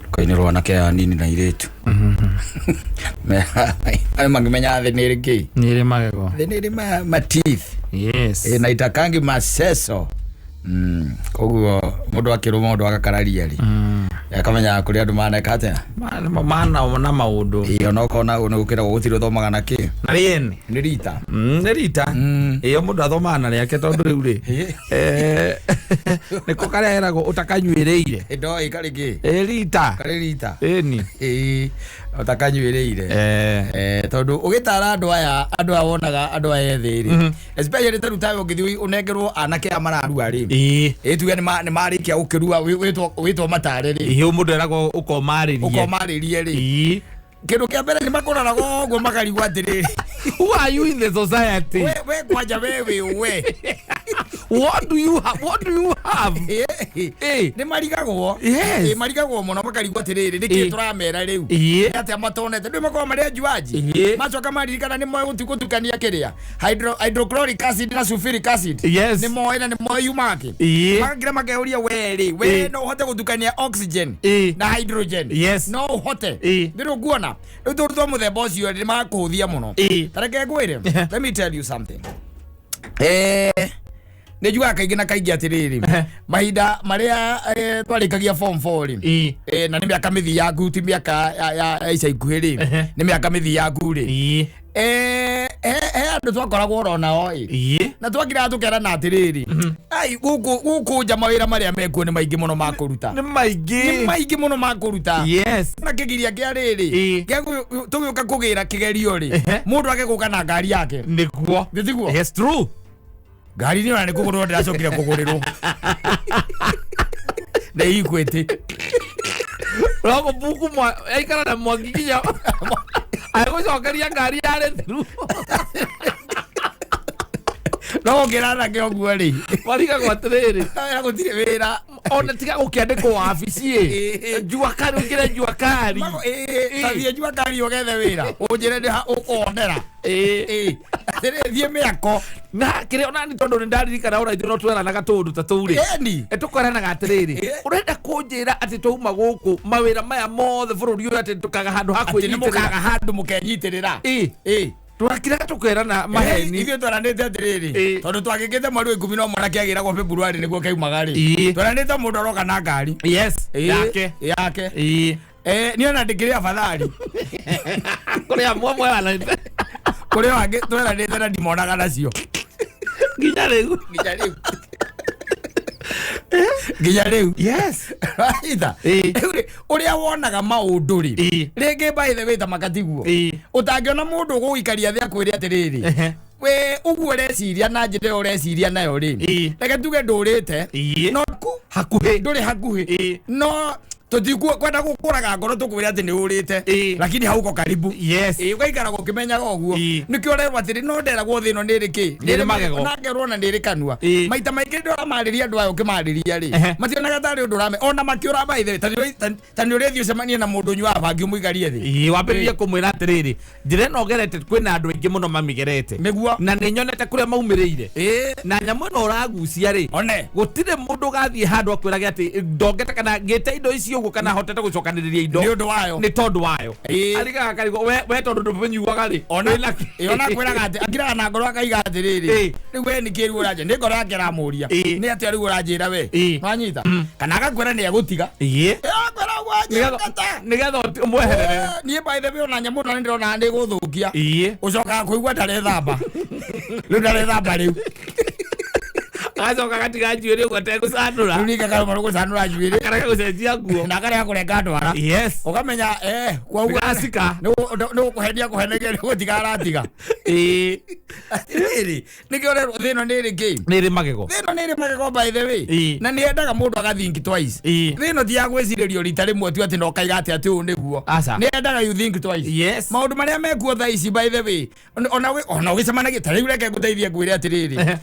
rũkainĩrwo anake aya anini na airĩtu arĩa mangĩmenya thĩ nĩ ĩrĩ kĩ. Nĩ ĩrĩ magego. Thĩ nĩ ĩrĩ ma teeth. Yes. Na itakangi maceco. Koguo mũndũ akĩrũma ũndũ agakararia rĩ, akamenyaga kũrĩ andũ maneka atĩa. Mana na maũndũ. Ĩĩ, ona ũkona nĩ gũkĩragwo gũtirĩ ũthomaga na kĩ. Na rĩene. Nĩ rita. Nĩ rita. Ĩyo mũndũ athomaga na rĩake tondũ rĩu rĩ, nĩko karĩa eragwo ũtakanyuĩrĩire. Ndoĩ karĩ kĩ. Ĩ rita. Karĩ rita. Ĩni. Ĩĩ, ũtakanyuĩrĩire. Tondũ ũgĩtara andũ aya, andũ aya wonaga andũ aya ethĩ rĩ, especially ta rĩu tawe ũngĩthiĩ ũnengerwo anake aya mararua rĩ, ĩ tuge nĩ marĩkia gũkĩrua, wĩtwo matare rĩ. Ĩĩ, mũndũ eragwo ũkomarĩrie. Ũkomarĩrie rĩ, kĩndũ kĩa mbere nĩ makũroraga ũguo makarigwo atĩrĩrĩ, Who are you in the society? We kwanja we wĩ we. What do you have? What do you have? Nĩ marigagwo. Yes. Ĩ, marigagwo mũno makarigwo atĩrĩrĩ, nĩkĩ tũramera rĩu? Ĩĩ. Nĩ atĩa matonete ndũ makoragwo marĩ anjuanji. Macoka maririkana nĩ moĩ gũtukania kĩrĩa hydrochloric acid na sulfuric acid. Nĩ moĩ na nĩ moĩ yumaga kĩ. Magagira makeuria we rĩ, we no ũhote gũtukania oxygen na hydrogen? No ũhote? Nĩ rĩu nguona rĩu tũndũ twa mũthemba ũcio rĩ, nĩ makũhũthia mũno. Ta reke ngwĩre, let me tell you something. Nĩ njugaga kaingĩ na kaingĩ atĩrĩrĩ, mahinda marĩa twarĩkagia form 4 rĩ, na nĩ mĩaka mĩthiangu, ti mĩaka ya ica ikuhĩ rĩ, nĩ mĩaka mĩthiangu rĩ, he andũ twakoragwo oro nao ĩ, na twakiraga tũkerana atĩrĩrĩ, ai gũkũ nja mawĩra marĩa mekuo nĩ maingĩ mũno ma kũruta. Nĩ maingĩ. Nĩ maingĩ mũno ma kũruta. Na kĩgiria kĩa rĩrĩ, kĩa tũgĩũka kũgĩra kĩgerio rĩ, mũndũ age gũka na ngari yake. Nĩguo. Nĩ tiguo? Yes, true. Ngari nĩ ona nĩ kũgũrwo ndĩracokire kũgũrĩrwo nĩ Equity. Rogo buku mwa aikara na mwangi nginya agũcokeria ngari yarĩ thiru. No ũngĩrana ũguo rĩ, Marigagwo atĩrĩrĩ, wĩra gũtirĩ wĩra. Ona tiga gũkĩandĩkwo wabici ĩ, jua kari ũingĩre jua kari. Ta thiĩ jua kari ũgethe wĩra ũnjĩre nĩ ha ũkonera. Atĩrĩ, thiĩ mĩako. Na kĩrĩa ona nĩ tondũ nĩ ndaririkana ũrĩa ithuĩ no tweranaga tũũndũ ta tũu rĩ. Ĩni. Tũkoranaga atĩrĩrĩ, ũrenda kũnjĩra atĩ twauma gũkũ mawĩra maya mothe bũrũri ũyũ atĩ tũkaga handũ ha Atĩ nĩ kwĩnyitĩrĩra. mũkaga handũ mũkenyitĩrĩra. Tũrakiraga tũkerana maheni. Ithuĩ twaranĩte atĩrĩrĩ, tondũ twagĩkĩte mweri wa 11 mwanake agĩragwo February nĩguo kaiumaga rĩ, twaranĩte mũndũ aroka na ngari. Yake. Yake. Niĩ ona ndĩkĩrĩ afadhali. Kũrĩ amwe mweranĩte. Kũrĩ o angĩ tweranĩte na ndimonaga nacio. Nginya rĩu. Nginya rĩu. Nginya rĩu. Raitha. Rĩu rĩ, ũrĩa wonaga maũndũ rĩ, rĩngĩ by the way ta makatiguo. Ũtangĩona mũndũ ũgũgũikaria thĩ akwĩre atĩrĩrĩ, we ũguo ũreciria na njĩra ĩyo ũreciria nayo rĩ, reke tuge ndũrĩte, no Hakuhĩ. ndũrĩ hakuhĩ. No tũtikwenda gũkũraga ngoro tũkwĩre atĩ nĩ ũrĩte, lakini hauko karibu. Ũgaikara gũkĩmenyaga ũguo. Nĩkĩo ũrerwo atĩrĩ, no nderagwo thĩ ĩno nĩ ĩrĩ kĩ? Nĩ ĩrĩ magego. Na ngerwo na nĩ ĩrĩ kanua. Maita maingĩ rĩrĩa ũramarĩria andũ aya ũkĩmarĩria rĩ, mationaga tarĩ ũndũ ũrame, ona makĩũra by the way, ta nĩ ũrĩthiĩ ũcemanie na mũndũ ũnyuaga bangi ũmũikarie thĩ. Wambĩrĩrie kũmwĩra atĩrĩrĩ, njĩra ĩno ũgerete kwĩna andũ aingĩ mũno mamĩgerete. Nĩguo. Na nĩ nyonete kũrĩa maumĩrĩire. Na nyamũ ĩno ũragucia rĩ, One. gũtirĩ mũndũ ũgathiĩ handũ akwĩrage atĩ ndongete kana ngĩte indo icio Ũguo kana hotete gũcokanĩrĩria indo Nĩ ũndũ wayo. Nĩ tondũ wayo. Arigaga karigwo we tondũ ndũmĩnyuaga rĩ, Ona wĩna kĩ? Ona kwĩraga atĩ akiraga na ngoro akaiga atĩrĩrĩ, rĩu we nĩkĩ rĩu ũranjĩra? Nĩ ngoro yake ĩramũria, nĩ atĩa rĩu ũranjĩra we? Wanyita? Kana agakwĩra nĩ egũtiga. Akwĩra wanjĩkata. Nĩgetha ũmweherere. Niĩ by the way ona nyamũ ĩno nĩ ndĩrona nĩ gũthũkia. Ũcokaga kũigua ndarethamba rĩu, ndarethamba rĩu. Agacoka agatiga njuĩrĩ ũguo ategũcanũra. Rĩu ningĩ akarũma gũcanũra njuĩrĩ. Akarega gũcenjia nguo. Na akarega kũrenga ndwara. Ũkamenya koguo Nĩgacika. Nĩ gũkũhenia kũheneria, nĩ gũtiga aratiga. Atĩrĩrĩ, nĩkĩo ũrerwo thĩ ĩno nĩ ĩrĩ kĩ? Nĩ ĩrĩ magego. Thĩ ĩno nĩ ĩrĩ magego, by the way. Na nĩ yendaga mũndũ agathink twice. Thĩ ĩno ti ya gwĩcirĩrio rita rĩmwe tu atĩ na ũkaiga atĩ ũũ nĩguo. Aca. Nĩ yendaga you think twice. Maũndũ marĩa mekuo thaa ici, by the way, ona ũgĩcemanagia ta rĩu, reke ngũteithie ngwĩre atĩrĩrĩ,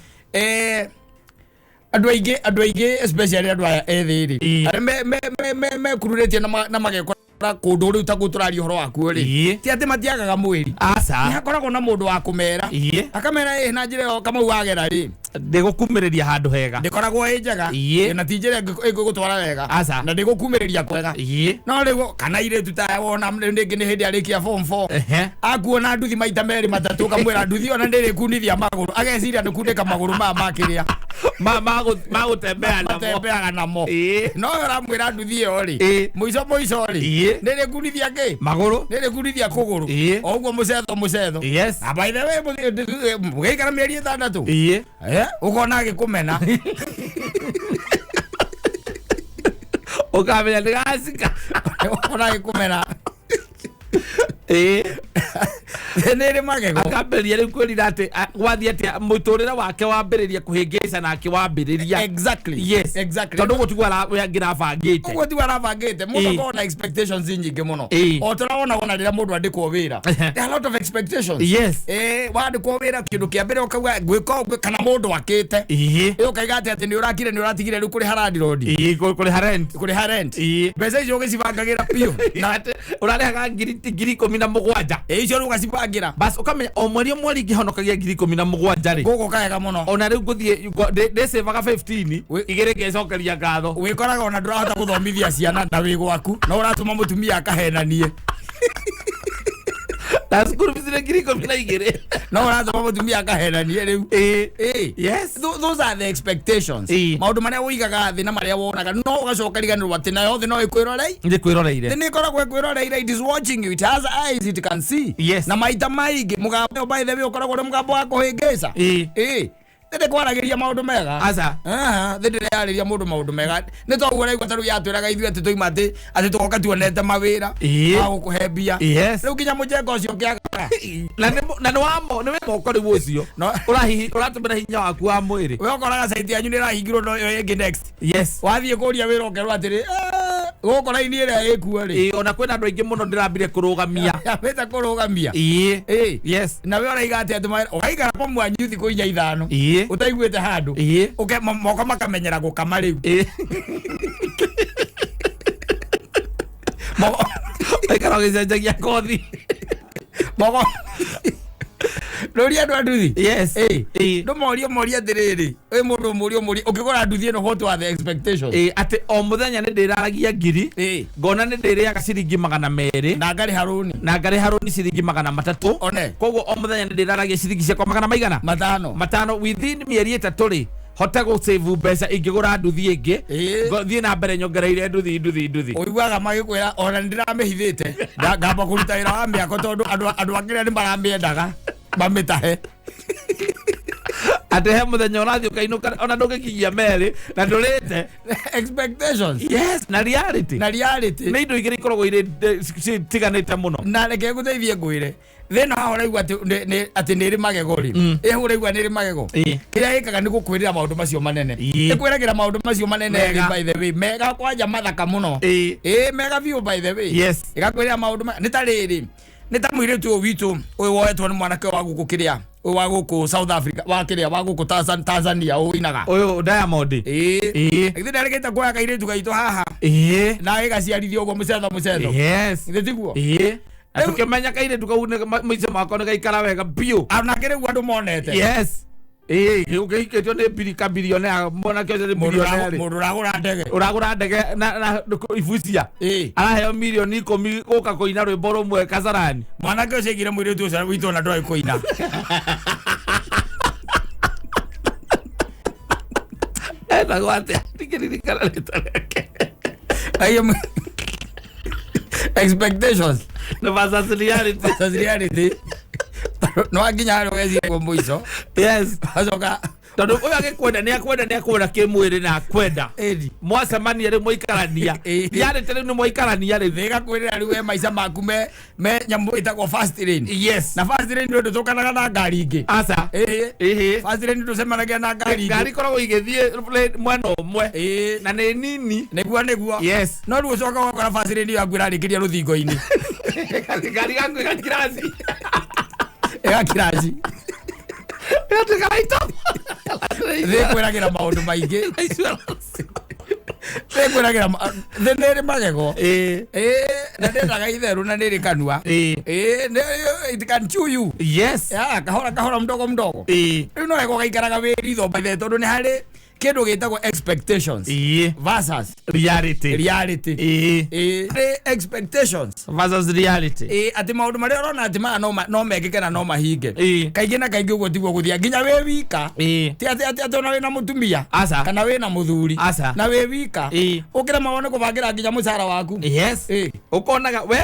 andũ aingĩ especially andũ aya ethĩ rĩ, arĩa mekururĩtie na magekora kũndũ rĩu ta kũu tũraria ũhoro wakuo rĩ, ti atĩ matiagaga mwĩri. Aca. Nĩ hakoragwo na mũndũ wa kũmera, akamera ĩ na njĩra ĩyo Kamau wagera rĩ, Ndĩgũkumĩrĩria handũ hega. Ndĩkoragwo ĩ njega. Na ti njĩra ĩngĩgũtwara wega. Aca. Na ndĩgũkumĩrĩria kwega. No rĩu kana irĩtu ta wona rĩngĩ nĩ hĩndĩ arĩkia form 4, akuona nduthi maita merĩ matatũ, ũkamwĩra nduthi ona ndĩrĩkunithia magũrũ, ageciria nĩ kunĩka magũrũ maya makĩrĩa Magũtembea namo. Matembeaga namo. No we ũramwĩra nduthi ĩyo rĩ, mũico mũico rĩ, nĩrĩkunithia kĩ? Magũrũ. Nĩrĩkunithia kũgũrũ. O ũguo mũcetho mũcetho. Na by the way, mũgĩikara mĩeri 6, ũkona agĩkũmena. Ũkamenya ndĩgacika. Ũkona agĩkũmena. Nĩ ĩrĩ magego. Akambĩrĩria rĩu kwĩrira atĩ gwathiĩ atĩa mũtũrĩre wake wambĩrĩria kũhĩngĩca nake wambĩrĩria. Tondũ ũguo tiguo ũrĩa angĩrabangĩte. Ũguo tiguo arabangĩte. Mũndũ akoragwo na expectations nyingĩ mũno. O tũrawona ona rĩrĩa mũndũ andĩkwo wĩra, there are a lot of expectations. Wandĩkwo wĩra, kĩndũ kĩa mbere ũkauga ngwĩka ũguo, kana mũndũ akĩte, ũkaiga atĩ nĩ ũrakire, nĩ ũratigire rĩu kũrĩha landlord. Kũrĩha rent. Kũrĩha rent. Mbeca icio ũgĩcibangagĩra biũ. Na atĩ ũrarĩhaga 17,000. Icio rĩu ũgacibangĩra. Bas ũkamenya o mweri ngĩhonokagia 17,000 rĩ, gũkũ kaega mũno. Ona rĩu ngũthiĩ ndĩcĩvaga 15, igĩrĩ ngecokeria ngatho. Wĩkoraga ona ndũrahota gũthomithia ciana na wĩ gwaku, no ũratũma mũtumia akahenanie. Na cukuru fees nĩ 12,000. No ũratũma mũtumia akahenanie rĩu. Those are the expectations. Maũndũ marĩa ũigaga thĩ na marĩa wonaga, no ũgacoka riganĩrwo atĩ nayo thĩ no ĩkwĩrorei. Nĩ kwĩroreire. Thĩ nĩ ĩkoragwo ĩkwĩroreire. It is watching you, it has eyes, it can see. Na maita maingĩ mũgambo ũyũ, by the way, ũkoragwo ũrĩ mũgambo wa kũhĩngĩca. Thĩ ndĩkwaragĩria maũndũ mega. Aca. Aha, thĩ ndĩreyarĩria mũndũ maũndũ mega. Nĩ toguo ũraigua ta rĩu yatwĩraga ithuĩ atĩ tũima atĩ tũgoka tuonete mawĩra ma gũkũhe mbia. Rĩu nginya mũjengo ũcio ũkĩagaga. Na nĩ wamo nĩ wĩ moko rĩu ũcio. Ũrahihi ũratũmĩra hinya waku wa mwĩrĩ. We ũkoraga site yanyu nĩ ĩrahingirwo, no ĩyo ĩngĩ next. Wathiĩ kũria wĩra ũkerwo atĩrĩ, "Gũkũ raini ĩrĩa ĩkuo rĩ." Ona kwĩna andũ aingĩ mũno ndĩrambire kũrũgamia. Yambĩte kũrũgamia. Na we ũraiga atĩ ũgaikara pamwanyu thikũ inya ithano ũtaiguĩte handũ. Ũke moko makamenyera gũkama rĩu. Moko Ũgaikara ũgĩcenjagia kothi. Moko rũria andũ a nduthi. Ndũmorie, morie atĩrĩrĩ, wĩ mũndũ ũmũrie ũmũrie ũkĩgũra nduthi ĩno, what are the expectations? Atĩ o mũthenya nĩ ndĩraragia ngiri, ngona nĩ ndĩrĩaga ciringi 200. Na ngarĩha rũni. Na ngarĩha rũni ciringi 300. One. Koguo o mũthenya nĩ ndĩraragia ciringi ciakwa magana maigana? 5. 5. Within mĩeri 3 rĩ, hote gũsave mbeca ingĩgũra nduthi ĩngĩ. Thiĩ na mbere nyongereire nduthi nduthi nduthi. Ũiguaga magĩkwĩra ona nĩ ndĩramĩhithĩte, ngamba kũruta wĩra wa mĩako tondũ andũ a kĩrĩa nĩ maramĩendaga mamĩtahe. Atĩ he mũthenya ũrathiĩ ũkainũka ona ndũngĩkinyia merĩ na ndũrĩte. Expectations. Yes, na reality. Na reality. Nĩ indo igĩrĩ ikoragwo irĩ citiganĩte mũno. Na reke ngũteithie ngwĩre, thĩna haha ũraigua atĩ atĩ nĩ ĩrĩ magego rĩ, ĩhau ũraigua nĩ ĩrĩ magego, kĩrĩa ĩkaga nĩ gũkwĩrĩra maũndũ macio manene. Ĩkwĩragĩra maũndũ macio manene. Mega. By the way, mega kwanja, mathaka mũno. Mega biũ, by the way. Ĩgakwĩrĩra maũndũ nĩ ta rĩrĩ, nĩ ta mũirĩtu ũyũ witũ ũyũ woetwo nĩ mwanake wa gũkũ kĩrĩa, ũyũ wa gũkũ South Africa, wa kĩrĩa, wa gũkũ Tanzania ũinaga. Ũyũ Diamond. Githĩ ndarĩkĩte kuoya kairĩtu gaitũ haha na gĩgaciarithio ũguo mũcetho mũcetho? Githĩ tiguo? Na tũkĩmenya kairĩtu kau mũico mwako nĩ gaikara wega biũ. Onake rĩu andũ monete. Ũkĩhikĩtio nĩ birika bilionea mwanake ũcio nĩ bilionea rĩ. Mũndũ ũragũra ndege. Ũragũra ndege na ibucia. Araheo milioni 10 gũka kũina rwĩmbo rũmwe Kasarani. Mwanake ũcio aigire mũirĩtu ũcio witũ ona ndoĩ kũina. Etagwo atĩa? Ndingĩririkana rĩtwa rĩake. Expectations versus reality. Versus reality. No nginya harĩa ũgeciria mũico. Yes. Acoka Tondũ ũyũ agĩkwenda nĩ akwenda nĩ akwenda kĩmwĩrĩ na akwenda. Mwacemania rĩu mwaikarania. Reality rĩu nĩ mwaikarania rĩu. Thĩ ĩgakwĩrĩra rĩu we maica maku me nyamũ ĩtagwo fast lane. Yes. Na fast lane nĩ ũndũ tũkanaga na ngari ingĩ. Aca. Fast lane ndũcemanagia na ngari ingĩ. Ngari ikoragwo igĩthiĩ mwena ũmwe. Na nĩ nini. Nĩguo. Yes. No rĩu ũcoka ũgakora fast lane yaku ĩrarĩkĩria rũthingo-inĩ. Ngari yaku ĩgakiraci. Ĩgakiraci. Ĩgatuĩka raito. Thĩ ĩkwĩragĩra maũndũ maingĩ. Thĩ ĩkwĩragĩra thĩ nĩ ĩrĩ magego. Na ndĩendaga itherũ na nĩ ĩrĩ kanua. It can chew you. Yes. Kahora kahora mdogo mdogo. Rĩu no wega ũgaikaraga wĩ ritho by the tondũ nĩ harĩ kĩndũ gĩtagwo expectations versus reality. Reality. Harĩ expectations versus reality. Atĩ maũndũ marĩa ũrona atĩ maya no mekĩke na no mahinge. Kaingĩ na kaingĩ ũguo tiguo gũthiaga nginya wĩ wika. Ti atĩ ona wĩna mũtumia kana wĩna mũthuri na wĩ wika. Ũkĩremagwo nĩ kũbangĩra nginya mũcara waku. Yes. Ũkonaga we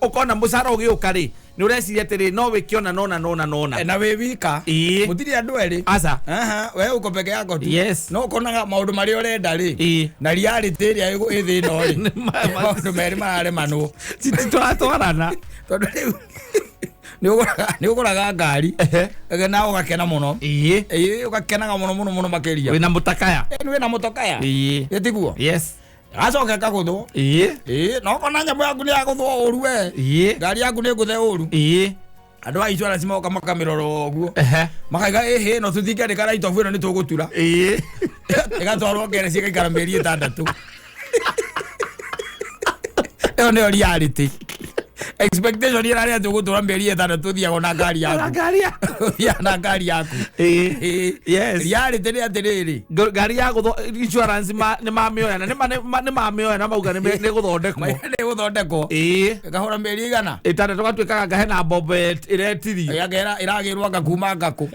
ũkona mũcara ũgĩũka rĩ nĩ ũreciria atĩrĩ no wĩke ona nona nona nona. Na wĩ wika. Mũtirĩ andũ erĩ. Aca. We uko peke yako tu. Yes. No ũkonaga maũndũ marĩa ũrenda rĩ na reality ĩrĩa ĩ thĩ ĩno rĩ maũndũ merĩ mararemanwo. Tũratwarana. Tondũ rĩu nĩ ũgũraga ngari na ũgakena mũno. Ũgakenaga mũno mũno mũno makĩria. Wĩna mũtakaya. Wĩna mũtokaya. Ĩ tiguo? Yes. Gacoka kagũthwo. No ũkona nyamũ yaku nĩ yagũthwo ũru we. Ngari yaku nĩ ngũthe ũru. Andũ a insurance moka makamĩrora ũguo. Makaiga ĩhĩ no tũtingĩandĩka write off ĩno nĩ tũgũtura. Ĩgatwarwo ngereci ĩgaikara mĩeri 6. Ĩyo nĩyo reality. Expectation ĩrarĩ atĩ ũgũtũra mĩeri 6 ũthiaga na ngari yaku. Ũthiaga na ngari yaku. Yes. Reality nĩ atĩrĩrĩ. Ngari ya gũthwo insurance nĩ mamĩoya na nĩ mamĩoya na mauga nĩ gũthondekwo. Nĩ gũthondekwo. Ĩkahũra mĩeri igana. 6 gatuĩkaga ngahe na mbombo ĩretirio. Ĩragĩrwo anga kuma ngakũ.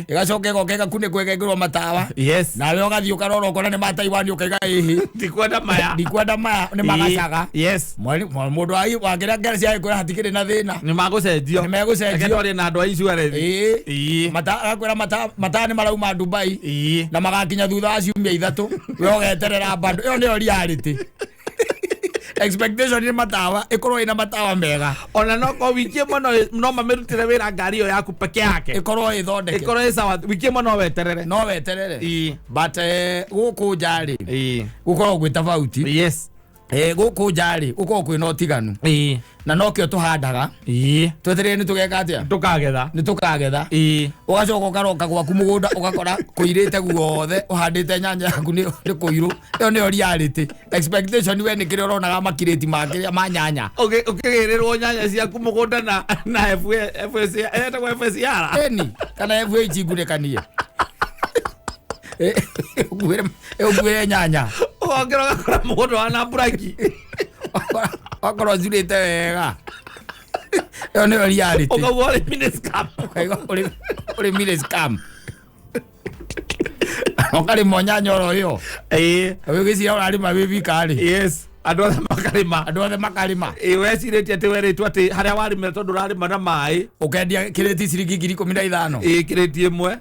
Ĩgacoka ĩgoka ĩgakunĩkwo ĩgekĩrwo matawa. Yes. Nawe ũgathiĩ ũkarora ũkona nĩ ma Taiwan ũkaiga ĩhĩ. Ndikwenda maya. Ndikwenda maya nĩ magacaga. Yes. Mũndũ wa kĩrĩa ngari cia gĩkwĩra hatikĩrĩ na thĩna. Nĩ magũcenjio. Nĩ megũcenjio. Reke twarie na andũ a insurance. Agakwĩra mataa nĩ marauma Dubai. Na magakinya thutha wa ciumia 3. We ũgeterera bado. Ĩyo nĩyo reality. Expectation nĩ matawa ĩkorwo ĩna matawa mega. Ona no ko wiki ĩmwe no mamĩrutĩre wĩra ngari ĩyo yaku peke yake. Ĩkorwo ĩthondeke. Ĩkorwo ĩ sawa. Wiki ĩmwe no weterere. No weterere. But gũkũ nja rĩ gũkoragwo gwĩ tofauti. Yes. Gũkũ nja rĩ gũkoragwo kwĩna ũtiganu. Na nokĩo tũhandaga. Twetereire nĩ tũgeka atĩa? Tũkagetha. Nĩ tũkagetha. Ũgacoka ũkaroka gwaku mũgũnda ũgakora kũirĩte guothe ũhandĩte nyanya yaku nĩ kũirũ. Ĩyo nĩyo reality. Expectation we nĩ kĩrĩa ũronaga makirĩti ma nyanya. Ũkĩgĩrĩrwo nyanya ciaku mũgũnda na FSR etagwo FSR. Ĩni kana FH ngunĩkanie. Ũkuĩre nyanya. Ũgokĩra ũgakora mũgũnda wana mburaki. Wakorwo ũcurĩte wega. Ĩyo nĩyo reality. Ũkauga ũrĩmi nĩ scam. Ũkauga ũrĩmi nĩ scam. Ũkarĩma nyanya oro ĩyo. Ũgĩciria ũrarĩma wĩ wika rĩ. Yes. Andũ othe makarĩma. Andũ othe makarĩma. Wecirĩtie atĩ werĩtwo atĩ harĩa warĩmĩra tondũ ũrarĩma na maĩ. Ũkendia kĩrĩti ciringi 15,000. Kĩrĩti ĩmwe.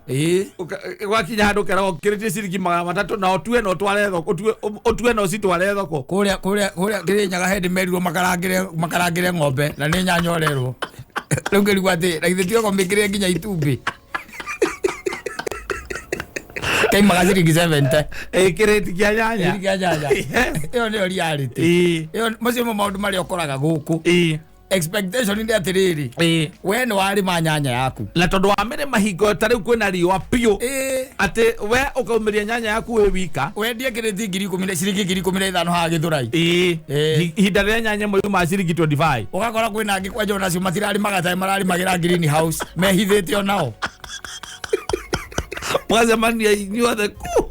Gwakinya handũ ũkeragwo kĩrĩti ciringi 300 na ũtue na ũtware thoko, ũtue na ũcitware thoko. Kũrĩa Kĩrĩnyaga hĩndĩ merirwo makarangĩre ng'ombe na nĩ nyanya ũrerwo. Rĩu ngĩrigwo atĩ na githĩ ti oko mĩkĩre nginya itumbĩ. Kaimaga ciringi 70. Kĩrĩti kĩa nyanya. Kĩrĩti kĩa nyanya. Ĩyo nĩyo reality. Ĩyo macio nĩmo maũndũ marĩa ũkoraga gũkũ. Expectation nĩ atĩrĩrĩ. We nĩ warĩma nyanya yaku. Na tondũ wamĩrĩma hingo ta rĩu kwĩna riũa biũ. Atĩ we ũkaumĩria nyanya yaku wĩ wika. Wendie kĩrĩti 10,000 ciringi 15,000 haha Gĩthũrai. Ihinda rĩrĩa nyanya ĩmwe yuma ciringi 25. Ũgakora kwĩna angĩ kwanja onacio matirarĩmaga ta mararĩmagĩra green house mehithĩte onao. Mũgacemania inyuothe ku.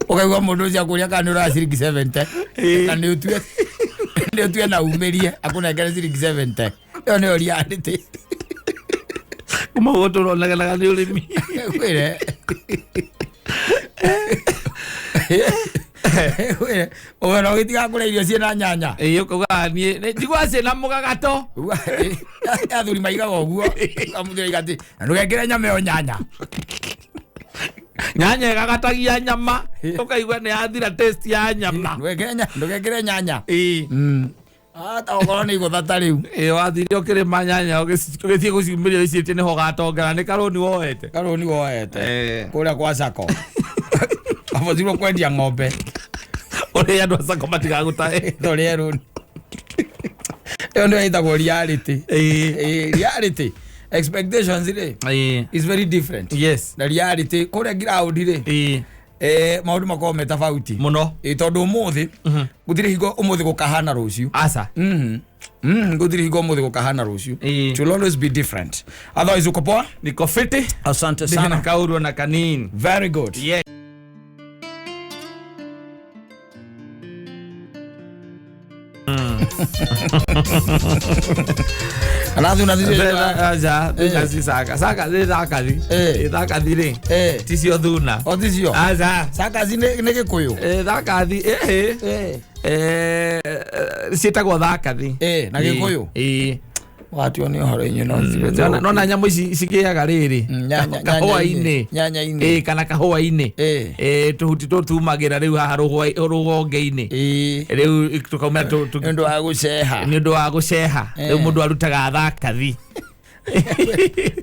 Ũkaigua mũndũ ũcio akũria kana nĩ ũroya ciringi 70. Ĩĩ. Na nĩ ũtue na umĩrie akũnengere ciringi 70. Ĩyo nĩyo reality. Kuma guo tũronaganaga nĩ ũrĩmi. Kwĩre. Kwĩre. Ũgona ũgĩtiga kũrĩa irio ciĩna nyanya. Ĩĩ, ũkauga niĩ njiguaga ciĩna mũgagato. Athuri maigaga ũguo. Amũthuri aiga atĩ na ndũgekĩre nyama ĩyo nyanya. Nyanya ĩgagatagia nyama, ũkaigua nĩ yathira taste ya nyama. Ndũgekĩre nyanya. Ĩĩ. Ata okorwo nĩ igũtha ta rĩu. Ĩĩ, wathire ũkĩrĩma nyanya ũgĩthiĩ gũciumĩria icĩtie nĩho ũgatongera nĩ karũni woete. Karũni woete. Eh. Kũrĩa kwa sako. Abotirwo kwendia ng'ombe. Ũrĩa andũ a sako matigagũtae. Tũrĩe rũni. Ĩyo nĩyo ĩtagwo reality. Ĩĩ. Ĩĩ, reality. Expectations rĩ Ĩĩ. is very different. Yes. Na reality kũrĩa ground rĩ Ĩĩ. maũndũ makoragwo me tofauti. Mũno. Ĩĩ, tondũ ũmũthĩ gũtirĩ hingo ũmũthĩ gũkahana rũciũ. Aca. Gũtirĩ hingo ũmũthĩ gũkahana rũciũ. Ĩĩ. It will always be different. Otherwise uko poa? Niko fiti. Asante Ndĩna sana. kaũru ona kanini. Very good. Yeah. Kana thuna Aca, thuna ci saka. Saka nĩ thakathi. Eh. Ĩ, thakathi rĩ. Eh. Ticio thuna. O ticio. Aca. Sakazi nĩ gĩkũyũ. Ĩ, thakathi ĩhĩ. Eh. Ciĩtagwo thakathi. Eh, na gĩkũyũ? Ĩĩ. Watio nĩ ũhoro inyuĩ no Nona nyamũ ici cigĩaga rĩrĩ. Kahũa-inĩ. Nyanya-inĩ. Ĩĩ, kana kahũa-inĩ. Eh. Ĩĩ, tũhuti tũtũ tumagĩra rĩu haha rũgonge-inĩ. Ĩĩ. Rĩu tũkaumĩra Nĩ ũndũ wa gũceha. nĩ ũndũ wa gũceha. Eh. Rĩu mũndũ arutaga thakathi.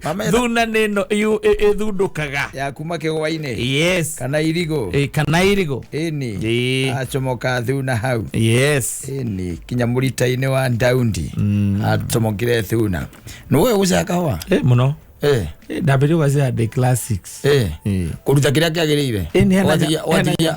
Mame- Thuna nĩ ĩno ĩthundũkaga. Ya kuma kĩgwa-inĩ. Yes. Kana irigũ. Ĩĩ, kana irigũ. Ĩni. Ĩĩ. Acomoka thuna hau. Yes. Ĩni kinya mũrita-inĩ wa Ndaundi. Acomokire thuna. Nĩũĩ gũceha kahũa? Ĩ, mũno. Eh. Ĩ, ndambĩrĩria gũgaceha ndĩ class 6. Eh. Ĩĩ. Kũruta kĩrĩa kĩagĩrĩire. Ĩni, hena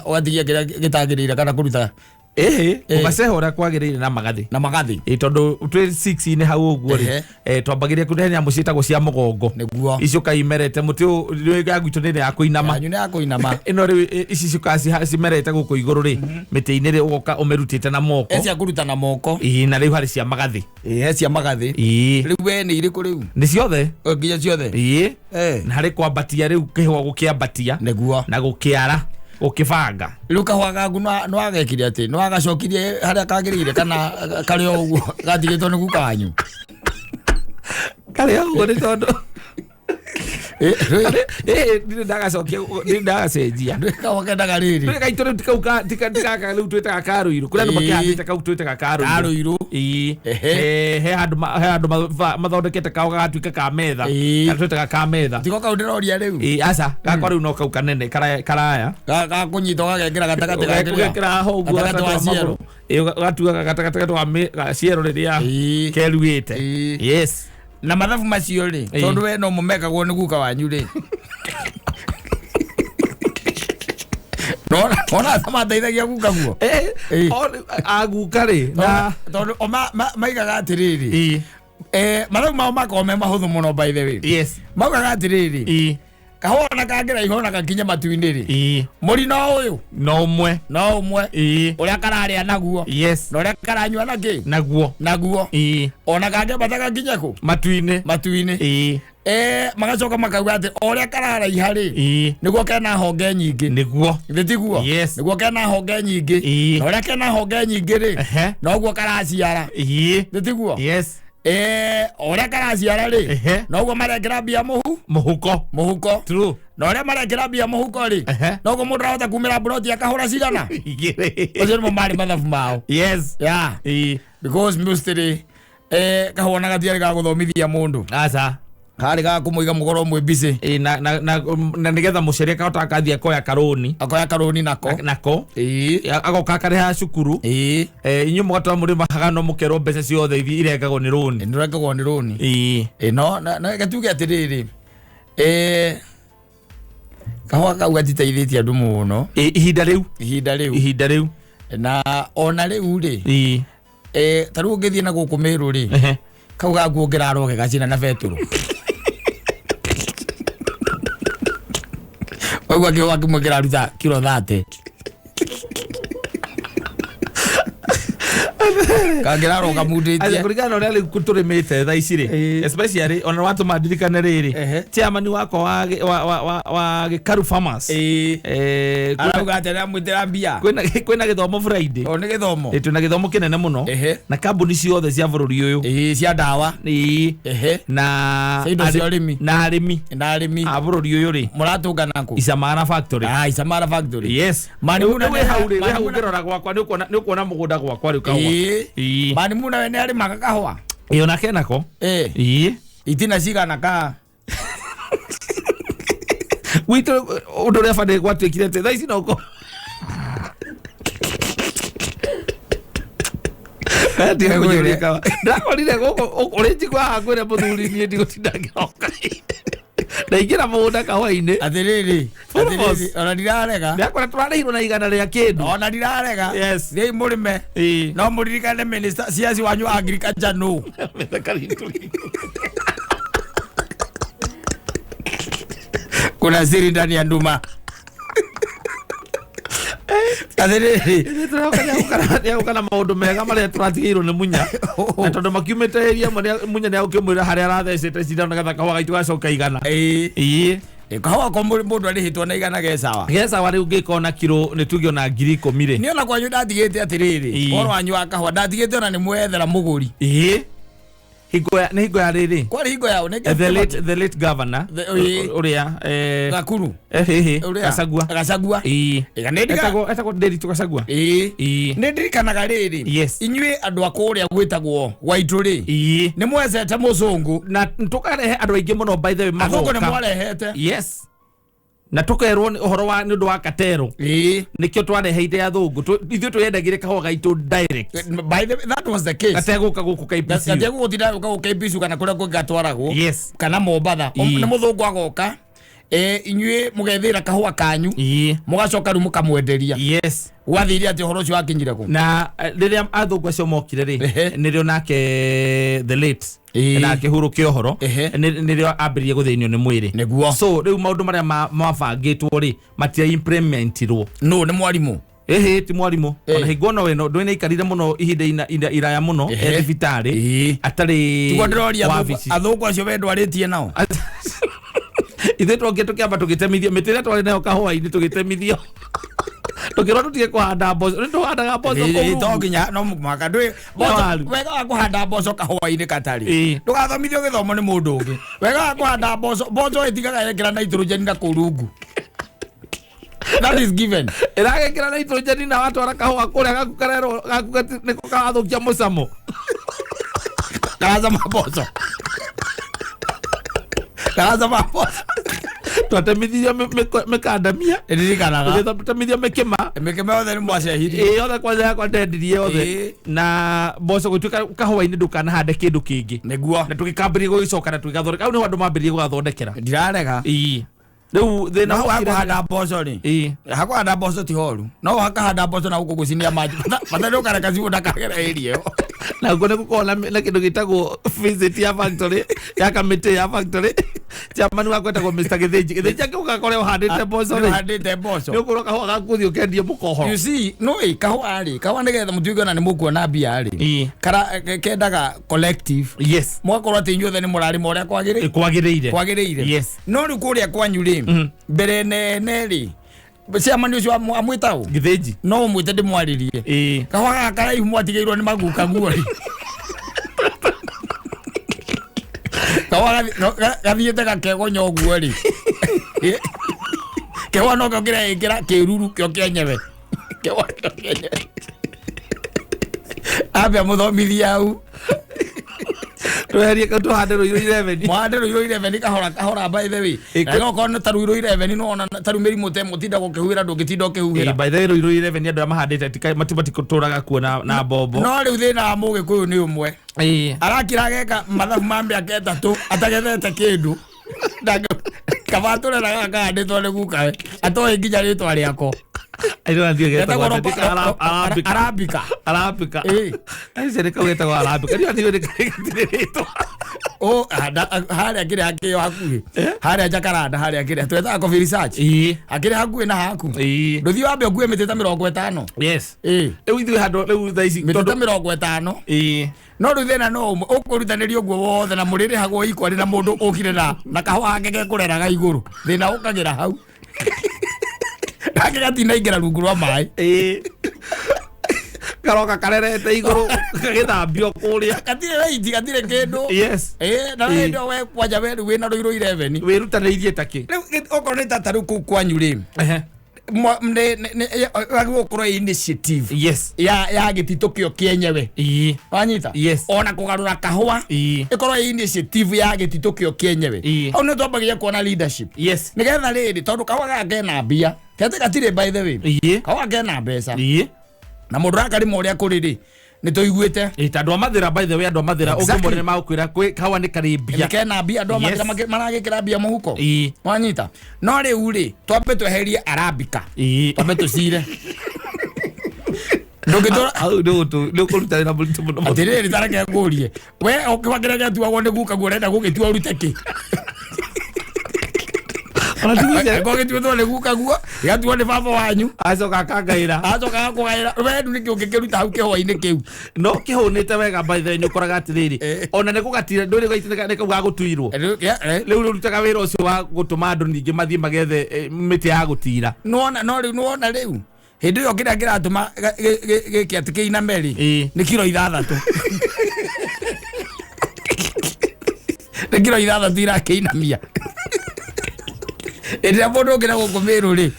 Ũgatigia kĩrĩa gĩtagĩrĩire kana kũruta Ĩhĩ, Ĩĩ. ũgaceha ũrĩa kwagĩrĩire na magathĩ. na magathĩ. Ĩ, tondũ twĩ 6-inĩ hau ũguo rĩ, Ehe. twambagĩrĩria kũrĩa nyamũ ciĩtagwo cia mũgongo. Nĩguo. Icio kaimerete mũtĩ ũyũ ya gwitũ nĩ ĩrĩa ya kũinama. Yanyu nĩ ya kũinama. Ĩno rĩu ici ciũkaga cimerete gũkũ igũrũ rĩ, mĩtĩ-inĩ rĩ, ũgoka ũmĩrutĩte na moko. He cia kũruta na moko. Ĩĩ, na rĩu harĩ cia magathĩ. Ĩĩ, he cia magathĩ. Ĩĩ. Rĩu we nĩ irĩkũ rĩu? Nĩ ciothe. O, nginya ciothe? Ĩĩ. Eh. Na harĩ kwambatia rĩu kĩhũa gũkĩambatia. Nĩguo. Na gũkĩara, gũkĩbanga. Rĩu kahũa gaku nĩ wagekire atĩ nĩ wagacokirie harĩa kagĩrĩire kana karĩ o ũguo gatigĩtwo nĩ guka wanyu? Karĩ o ũguo nĩ tondũ Ĩ, ĩĩ, ndirĩ ndagacokia, ndirĩ ndagacenjia. ndwĩ kahũa kendaga rĩrĩ. Rĩu gaitũ rĩu ti kau ti gaka rĩu twĩtaga karũirũ. Kũrĩ andũ Ĩĩ. makĩhandĩte kau twĩtaga karũirũ. Karũirũ. Ĩĩ. Ehe. He handũ mathondekete kao gagatuĩka ka metha. Ĩĩ. Karĩa twĩtaga ka metha. Tiko kau ndĩroria rĩu. Ĩĩ, aca, gakwa rĩu no kau kanene karaya. Gakũnyita ũgagekĩra gatagatĩ ga kĩrĩa? Ũgekĩra haha ũguo Gatagatĩ wa gatagatĩ wa ciero. magũrũ. Ĩĩ, ũgatuaga gatagatĩ wa ga ciero rĩrĩa Ĩĩ. keruĩte. Ĩĩ. Yes. Na mathabu macio rĩ, Ĩĩ. tondũ we no mo mekagwo nĩ guka wanyu rĩ. Nona ta mateithagia guka guo. Eh, Ĩĩ. aguka rĩ na Tondũ o maigaga atĩrĩrĩ. Ĩĩ. Mathabu mao makoragwo me mahũthũ mũno by the way. Yes. Maugaga atĩrĩrĩ. Ĩĩ. Kahũa ona kangĩraiha ona gakinye matu-inĩ rĩ. Ĩĩ. Mũri no ũyũ. No ũmwe. No ũmwe. Ĩĩ. Ũrĩa kararĩa naguo. Yes. Na ũrĩa karanyua nakĩ? Naguo. Naguo. Ĩĩ. Ona kangĩambata gakinye kũ? Matu-inĩ. Matu-inĩ. Ĩĩ. Magacoka makauga atĩ o ũrĩa kararaiha rĩ, Ĩĩ. nĩguo kena honge nyingĩ. Nĩguo. Githĩ tiguo? Yes. Nĩguo kena honge nyingĩ. Ĩĩ. Na ũrĩa kena honge nyingĩ rĩ, Ehe. noguo karaciara. Ĩĩ. Githĩ tiguo? Yes. O ũrĩa karaciara rĩ, Ehe. noguo marekĩra mbia Mũhuko. mũhuko. True. Na ũrĩa marekĩra mbia mũhuko rĩ, Ehe. noguo mũndũ arahota kumĩra mburoti akahũra cigana. Igĩrĩ. Ũcio nĩmo marĩ mathabu mao. Yes. Yeah. Ĩĩ. Because mostly kahũa na gatiarĩ ga gũthomithia mũndũ. Aca. Karĩ ga kũmũiga mũkorwo mwĩ busy. Ĩĩ, na nĩgetha mũciari akahota akathiĩ akoya karũni Akoya karũni nako. nako. Ĩĩ. Agoka akarĩha cukuru. Ĩĩ. Inyuĩ mũgatũra mũrĩ mahaga no mũkerwo mbeca ciothe iria irengagwo nĩ rũni. Nĩũrengagwo nĩ rũni. Ĩĩ. Ĩĩ, no na reke tuge atĩrĩrĩ, kahũa kau gatiteithĩtie andũ mũno. Ĩĩ, ihinda rĩu. Ihinda rĩu. Ihinda rĩu. Na ona rĩu rĩ, Ĩĩ. ta rĩu ũngĩthiĩ na gũkũ Mĩrũ rĩ, Ehe. kau gaku ũngĩrarwo gagacina na betũrũ. Ũraigua kĩhũa kĩmwe kĩraruta kiro 30. Kangĩraroka Atĩ mundĩtie. kũringana na ũrĩa rĩu tũrĩmĩte thaa ici rĩ Ĩĩ. especially ona watũma ndirikane rĩrĩ Ehe. chairman wakwa wa gĩ- wa- wa- wa- wa gĩkaru farmers Ĩĩ. Eh, kwĩna- Arauga atĩ nĩamwĩtĩra mbia. kwĩna gĩthomo Friday. O nĩ gĩthomo. Ĩ, twĩna gĩthomo kĩnene mũno Ehe. na kambuni ciothe cia bũrũri ũyũ. Ĩĩ cia ndawa. Ĩĩ. Ehe. Na Cia indo cia ũrĩmi. na arĩmi Na arĩmi. a bũrũri ũyũ rĩ, Mũratũngana kũ? Isamara factory. Ah, Isamara factory. Yes. Mani Rĩu Muna wĩ hau rĩ, wĩ Mani hau Muna- ũngĩrora gwakwa nĩ ũkuona mũgũnda gwakwa rĩu kahũa. Ĩĩ. Ĩĩ. Mani Muna we nĩarĩmaga kahũa. Ĩĩ onake nako. Ĩĩ. Ĩĩ. Itina cigana ka? Gwitũ ũndũ ũrĩa bani gwatuĩkire atĩ thaa ici no ũko- Ndiga kũnjũria. Ndakorire gũkũ ũrĩ njigua haha ngwĩre mũthuri niĩ ndigũtinda ngĩroka. Ndaingĩra mũgũnda kahũa-inĩ. Atĩrĩrĩ. Full force. Atĩrĩrĩ. Ona ndirarega. Ndakora tũrarĩhirwo na igana rĩa kĩndũ. Ona ndirarega. Yes. Thiĩi mũrĩme. Ĩĩ. No mũririkane minister CS wanyu wa agriculture nũ. Kuna siri ndani ya nduma. Atĩrĩrĩ. Nĩagũka na maũndũ mega marĩa tũratigĩirwo nĩ Munya, na tondũ makiumĩte area ĩmwe Munya nĩagũkĩmwĩra harĩa arathecete cindano nĩgetha kahũa gaitũ gacoka igana. Ĩĩ. Ĩĩ. Kahũa ko mũndũ arĩhĩtwo na igana ge sawa. Gecawa rĩu ngĩkona kiro nĩ tuge ona 10,000 rĩ. Niĩ ona kwanyu ndatigĩte atĩrĩrĩ. Ĩĩ. Ũhoro wanyu wa kahũa ndatigĩte ona nĩ mwethera mũgũri. Ĩĩ. Hingo ya nĩ hingo ya rĩrĩ. Kwarĩ hingo yao nĩ The late governor Ĩĩ. ũrĩa Gakuru. hĩhĩ Ũrĩa? Gacagua. Gacagua. Ĩĩ. Ĩga nĩ ndiga- Etagwo Nderitu Gacagua. Ĩĩ. Ĩĩ. Nĩ ndirikanaga rĩrĩ. Yes. Inyuĩ andũ a kũrĩa gwĩtagwo gwaitũ rĩ. Ĩĩ. Nĩ mwecete mũcũngũ. Na tũkarehe andũ aingĩ mũno by the way Athũngũ nĩ magoka. mwarehete. Yes. Na tũkerwo nĩ ũhoro wa nĩ ũndũ wa katero. Ĩĩ. Nĩkĩo twareheire athũngũ. Ithuĩ twĩyendagĩre kahũa gaitũ direct. By the way, that was the case. Gategũka gũkũ KPCU. Gategũgũtinda gũka gũkũ KPCU kana kũrĩa kũngĩ gatwaragwo. Yes. Kana Mombatha. Ĩĩ. Nĩ mũthũngũ agoka. Inyuĩ mũgethĩra kahũa kanyu. Ĩĩ. Mũgacoka rĩu mũkamwenderia. Yes. Gwathire atĩ ũhoro ũcio wakinyire kũ? Na rĩrĩa athũngũ acio mokire rĩ, Ehe. nĩrĩo nake the late Ĩĩ. nake hurũke ũhoro Ehe. nĩrĩo ambĩrĩrie gũthĩnio nĩ mwĩrĩ. Nĩguo. So rĩu maũndũ marĩa mabangĩtwo rĩ matia implementirwo. Nũ nĩ mwarimũ? Ĩhĩ ti mwarimũ. Ĩĩ. Ona hingo ona weno ndũĩ nĩaikarire mũno ihinda iraya mũno Ehe. e thibitarĩ Ĩĩ. atarĩ Tiguo ndĩroria wabici. athũngũ acio we ndwarĩtie nao. Ithuĩ twokire tũkĩamba tũgĩtemithio mĩtĩ ĩrĩa twarĩ nayo kahũa-inĩ tũgĩtemithio tũkĩrwo tũtige kũhanda mboco nĩ tũhandaga mboco kũu Ĩĩ, to rungu. nginya no mũhaka ndwĩ waru. wega wa kũhanda mboco kahũa-inĩ katarĩ Ĩĩ. ndũgathomithio gĩthomo nĩ mũndũ ũngĩ wega wa kũhanda mboco mboco ĩtigaga yekĩra nitrogen na kũu rungu. That is given. Ĩragekĩra nitrogen na watwara kahũa kũrĩa gaku karerwo gaku nĩko karathũkia mũcamo. Karacama mboco. Karacama mboco. Twatemithirio mĩkandamia, Nĩndirikanaga. tũgĩtemithio mĩkĩma. Mĩkĩma yothe nĩ mwacehirie. Ĩĩ yothe kwanza yakwa ndendirie yothe. Ĩĩ. Na mboco gũtuĩka kahũa-inĩ ndũkanahande kĩndũ kĩngĩ Nĩguo. na tũgĩkambĩrĩria gũgĩcoka na tũgĩgathondeka hau nĩho andũ mambĩrĩrie gũgathondekera. Ndirarega. Ĩĩ rĩu thĩna No wokire- hakũhanda mboco rĩ. Ĩĩ. Hakũhanda mboco ti horu. No hakahanda mboco na gũkũ gũcinia maji. Bata nĩ ũkareka ciũ ndakagera area ĩyo. Na guo nĩ gũkorwo na kĩndũ gĩtagwo visit ya factory ya kamĩtĩ ya factory chairman wakwa etagwo Mr Gĩthĩnji. Gĩthĩnji akĩũka kũrĩa ũhandĩte mboco rĩ, Nĩũhandĩte mboco. nĩ ũkũrwo kahũa gaku ũthiĩ ũkendie mũkohoro. You see, no ĩ kahũa rĩ, kahũa nĩgetha mũtuĩke ona nĩ mũkuona mbia rĩ. Ĩĩ. Kara kendaga collective. Yes. Mũgakorwo atĩ inyuothe nĩ mũrarĩma ũrĩa kwagĩrĩire. Kwagĩrĩire. Kwagĩrĩire. Yes. No rĩu kũrĩa kwanyu rĩ, mbere nene rĩ, chairman ũcio amwĩta ũ? Gĩthĩnji. No ũmwĩte ndĩmwarĩrie. Ĩĩ. Kahũa gaka karaihu mwatigĩirwo nĩ maguka guo rĩ. Kahũa gathiĩte gakegonya ũguo rĩ. Kĩhũa no kĩo kĩreĩkĩra kĩruru kĩo kĩenyewe. Kĩhũa kĩo kĩenyewe. Ambe amũthomithie hau. Tweherie kau tũhande Ruiru 11. Mũhande Ruiru 11 kahora kahora by the way. Ĩĩ, Na okorwo nĩ ta Ruiru 11 no ona ta rĩu mĩrimũ ta ĩmwe ũtinda gũkĩhuhĩra ndũngĩtinda ũkĩhuhĩra. Ĩĩ, by the way Ruiru 11 andũ arĩa mahandĩte matikũtũraga kuo na mbombo. No rĩu thĩna wa mũgĩkũyũ nĩ ũmwe. Ĩĩ. Arakira ageka mathabu ma mĩaka 3 atagethete kĩndũ. Kaba atũre na gaka kahandĩtwo nĩ gukawe atoĩ nginya rĩtwa rĩako. Getagwo Getagwo Arabika. Arabika. Arabika. Ĩĩ. Acio nĩ kau getagwo Arabika. Ndiũĩ nĩ gatirĩ rĩtwa. O harĩa kĩrĩa kĩo hakuhĩ harĩa Jacaranda harĩa kĩrĩa twetaga coffee research Ĩĩ. hakĩrĩ hakuhĩ na haku. Ĩĩ. Ndũthiĩ wambe ũkue mĩtĩ ta 50. Yes. Ĩĩ. Rĩu ithuĩ handũ rĩu thaa ici Mĩtĩ ta 50. Ĩĩ. No rĩu thĩna no ũmwe, ũkũrutanĩria ũguo wothe na mũrĩrĩhagwo ikwarĩ na mũndũ ũkire na kahũa gake gekũreraga igũrũ. Thĩna ũkagĩra hau. Gake gatinaingĩra rungu rwa maĩ. Ĩĩ. Karoka karerete igũrũ gagĩthambio kũrĩa. Gatirĩ raiti, gatirĩ kĩndũ. Yes. Ĩĩ, na Ĩĩ. hĩndĩ ĩyo we kwanja we rĩu wĩna Rũirũ 11. Wĩrutanĩirie ta kĩ? Rĩu okorwo nĩ tata rĩu kũu kwanyu rĩ, Ehe. wagĩrĩirwo gũkorwo ĩ initiative Yes. ya gĩtitũ kĩo kĩenyewe. Ĩĩ. Wanyita? Yes. Ona kũgarũra kahũa Ĩĩ. ĩkorwo ĩ initiative ya gĩtitũ kĩo kĩenyewe. Ĩĩ. Hau nĩ twambagia kuona leadership. Yes. Nĩgetha rĩrĩ, tondũ kahũa gaka kena mbia, kete gatirĩ by the way. Ĩĩ. Kahũa kena mbeca. Ĩĩ. Na mũndũ ũrakarĩma ũrĩa kũrĩ rĩ, nĩ tũiguĩte. Ĩĩ, ta andũ a Mathĩra, by the way, andũ a Mathĩra Exactly. ũngĩmona nĩ magũkwĩra kwĩ kahũa nĩ karĩ mbia. Nĩ kena mbia, andũ a Yes. Mathĩra maragĩkĩra mbia mũhuko. Ĩĩ. Wanyita? No rĩu rĩ, twambe tweherie Arabica. Ĩĩ. Twambe tũcire. Ndũngĩtũra Hau nĩ ũkũruta wĩra mũritũ mũno. Atĩrĩrĩ, ta reke ngũrie, we ũkĩwa kĩrĩa gĩatuagwo nĩ guka guo ũrenda gũgĩtua ũrute kĩ? Ona ti guca. Angĩkorwo gĩtuĩtwo nĩ guka guo, gĩgatuo nĩ baba wanyu. Acoka akangaĩra. Acoka agakũgaĩra. We rĩu nĩkĩ ũngĩkĩruta hau kĩhũa-inĩ kĩu? No kĩhũnĩte wega, by the way, nĩ ũkoraga atĩrĩrĩ, Eh. ona nĩ gũgatira ndũrĩ gwaitĩka nĩ kau gagũtuirwo. Rĩu, ya, eh. Rĩu rũrutaga wĩra ũcio wa gũtũma andũ ningĩ mathiĩ magethe mĩtĩ ya gũtira. Nĩwona, no rĩu nĩwona rĩu hĩndĩ ĩyo kĩrĩa kĩratũma gĩkĩ atĩ kĩiname rĩ, Ĩĩ. nĩ kiro 6. Nĩ kiro 6 irakĩinamia. Hĩndĩ ĩrĩa mũndũ ũngĩ na gũkũ Mĩrũ rĩ,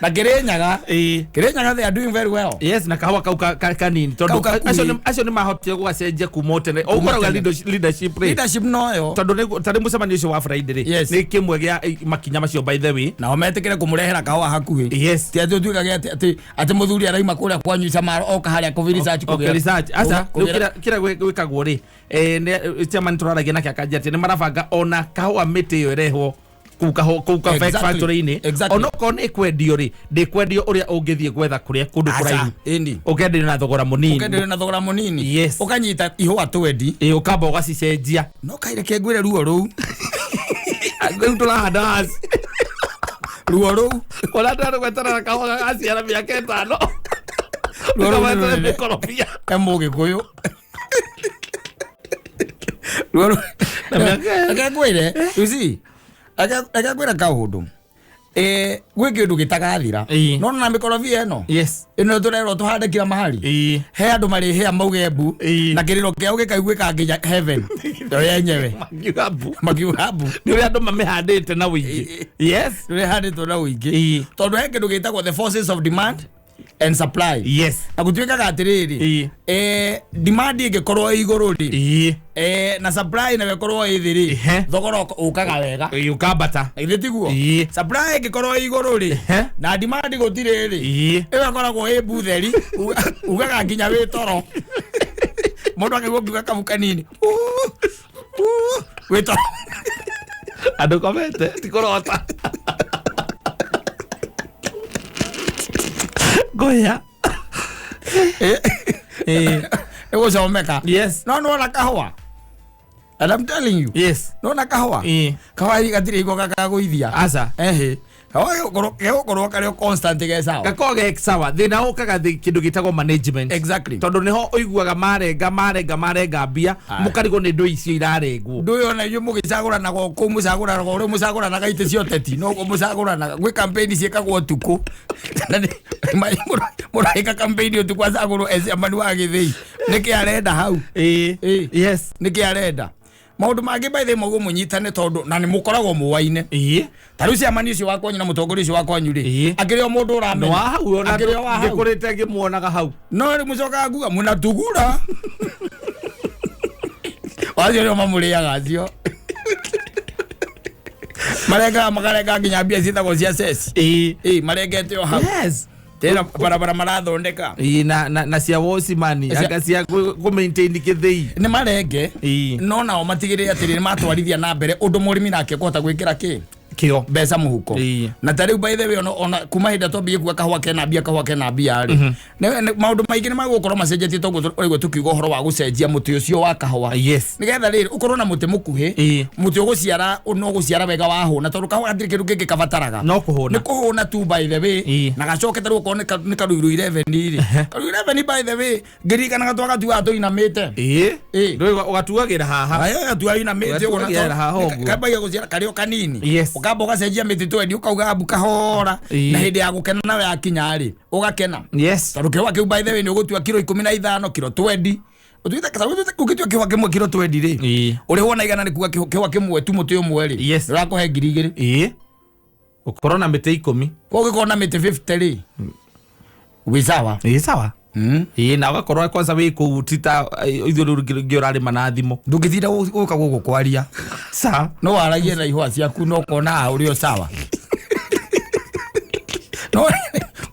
na Kĩrĩnyaga, Ĩĩ. Kĩrĩnyaga they are doing very well. Yes, na kahũa kau kanini tondũ Kau gakuhĩ. acio nĩ mahotire gũgacenjia kuma o tene. Kuma Ũkoraga tene. leadership rĩ. Leadership noyo. Tondũ tarĩ mũcemanio ũcio wa Friday rĩ, Yes. nĩ kĩmwe gĩa makinya macio, by the way. Nao metĩkĩre kũmũrehera kahũa hakuhĩ. Yes. Ti atĩ ũtuĩkage atĩ mũthuri araima kũrĩa kwanyu Samaro oka harĩa Coffee Research Okay, research. Aca, rĩu kũgĩra- kĩrĩa gwĩkagwo rĩ, chairman tũraragia nake akanjia atĩ nĩ marabanga ona kahũa mĩtĩ ĩyo ĩrehwo kũu kahũa kũu ka Exactly. factory-inĩ. Exactly. Onokorwo nĩ ĩkwendio rĩ, ndĩkwendio ũrĩa ũngĩthiĩ gwetha kũrĩa kũndũ Aca, kũraihu. ĩni. Ũkenderio na thogora mũnini. Ũkenderio na thogora mũnini. Yes. Ũkanyita ihũa twendi. Ĩĩ, ũkamba ũgacicenjia. No kaireke ngwĩre ruo rũu. Rĩu tũrahanda haci. Ruo rũu. Ona ndĩrarĩ gweterera kahũa gagaciara mĩaka 5. Ruo rũu nĩ Ũkaweterera rũnene. mĩkorobia. He mũgĩkũyũ. Ruo rũu. Na mĩaka- Reke ngwĩre, you see, reke ngwĩre kaũndũ. Gwĩ kĩndũ gĩtagathira. Ĩĩ. No na mĩkorobia ĩno. Yes. Ĩno tũrerwo tũhande kila mahali. Ĩĩ. He andũ marĩhĩa mauge mbu Ĩĩ. na kĩrĩro kĩao gĩkaiguĩka nginya heaven. Yo yenyewe. Makiuga mbu. Makiuga mbu. Nĩ ũrĩa andũ mamĩhandĩte na ũingĩ. Yes. Rũrĩa na ũingĩ. Ĩĩ. Tondũ he kĩndũ gĩtagwo the forces of demand and supply. Yes. Na gũtuĩkaga atĩrĩrĩ, Ĩĩ. Demand ĩngĩkorwo ĩ igũrũ rĩ, Ĩĩ. na supply nayo ĩkorwo ĩ thĩ rĩ, Ehe. thogora ũkaga wega. Ĩĩ, ũkambata. Na githĩ tiguo? Ĩĩ. Supply ĩngĩkorwo ĩ igũrũ rĩ, Ehe. na demand gũtirĩ rĩ, Ĩĩ. ĩyo ĩkoragwo ĩ mbutheri, ugaga nginya wĩ toro. Mũndũ akaigua ũkiuga kabu kanini. Uu, uu, wĩ toro. Andũ komete ti kũrota. Ngoya. Ĩĩ. Nĩ gũcomeka. Yes. No nĩwona kahũa? And I'm telling you. Yes. Nĩwona kahũa? Ĩĩ. Kahũa gatirĩ hingo gakagũithia. Aca. Ehe. Kahũa gegũkorwo karĩ o constant ge sawa. Gakoragwo ge sawa. Thĩna ũkaga kĩndũ gĩtagwo management. Exactly. Tondũ nĩho ũiguaga marenga marenga marenga mbia Aye. mũkarigwo nĩ ndũ icio irarengwo. Ndũ ũyũ ona inyuĩ mũgĩcagũranaga o kũu mũcagũranaga ũrĩa mũcagũranaga itĩ cia ũteti noguo mũcagũranaga. Gwĩ campaign ciĩkagwo ũtukũ. Na mũrahĩka campaign ũtukũ acagũrwo e chairman wa gĩthĩi. Nĩkĩ arenda hau? Ĩĩ. Ĩĩ. Yes. Nĩkĩ arenda? Maũndũ mangĩ by the way maugo mũnyitane tondũ na nĩ mũkoragwo mũwaine. Ĩĩ. Ta rĩu chairman ũcio wa kwanyu na mũtongoria ũcio wa kwanyu rĩ, Ĩĩ. akĩrĩ o mũndũ ũramenya. Nĩ wa hau ona Akĩrĩ o wa hau. ngĩkũrĩte ngĩmuonaga hau. No rĩu mũcokaga kuga mũnatugura. Acio nĩo mamũrĩaga acio. Marengaga makarenga nginya mbia ciĩtagwo cia ceci. Ĩĩ. Ĩĩ, marengete o hau. Yes. Tena barabara marathondeka. Ĩĩ, na cia wocimani anga cia kũ maintain gĩthĩi. Nĩ marenge. Ĩĩ. No nao matigĩrĩre atĩrĩ nĩ matwarithia na mbere ũndũ mũrĩmi nake ekũhota gwĩkĩra kĩ? Kĩo. Mbeca mũhuko. Na ta rĩu, by the way, ona kuma hĩndĩ twambie kuga kahũa kena mbia, kahũa kena mbia rĩ, maũndũ maingĩ nĩ magũkorwo macenjetie, toguo ũraigua tũkiuga ũhoro wa gũcenjia mũtĩ ũcio wa kahũa, nĩgetha rĩrĩ ũkorwo na mũtĩ mũkuhĩ, mũtĩ ũgũciara, no ũgũciara wega wahũna, tondũ kahũa gatirĩ kĩndũ kĩngĩ kabataraga. No kũhũna. Nĩ kũhũna tu, by the way. Na gacoke ta rĩu okorwo nĩ Karuiru 11 rĩ, Karuiru 11, by the way, ngĩririkanaga twagatuaga tũinamĩte. Ndũĩ ũgatuagĩra haha. Aya gatua inamĩte ũguo. Ũgatuagĩra haha ũguo. Kambagia gũciara karĩ o kanini. Ũkamba ũgacenjia mĩtĩ twendi, ũkauga ambu kahora. Na hĩndĩ ya gũkena nawe yakinya rĩ, ũgakena, tondũ kĩhũa kĩu, by the way, nĩ ũgũtua kiro 15, kiro 20. Ũtuĩte ũgĩtua kĩhũa kĩmwe kiro 20 rĩ, ũrĩhwo na igana, nĩ kuga kĩhũa kĩmwe tu mũtĩ ũmwe rĩ, ũrakũhe 2000. Ũkorwo na mĩtĩ 10. Koguo ũngĩkorwo na mĩtĩ 50 rĩ, wĩ sawa. Sawa. Na ũgakorwo kwanza wĩ kũu ti ta ithuĩ rĩu ngĩ ũrarĩma na thimũ. Ndũngĩtinda gũka gũkũ kwaria. Sawa. No waragie na ihũa ciaku no ũkona haha ũrĩ o sawa, no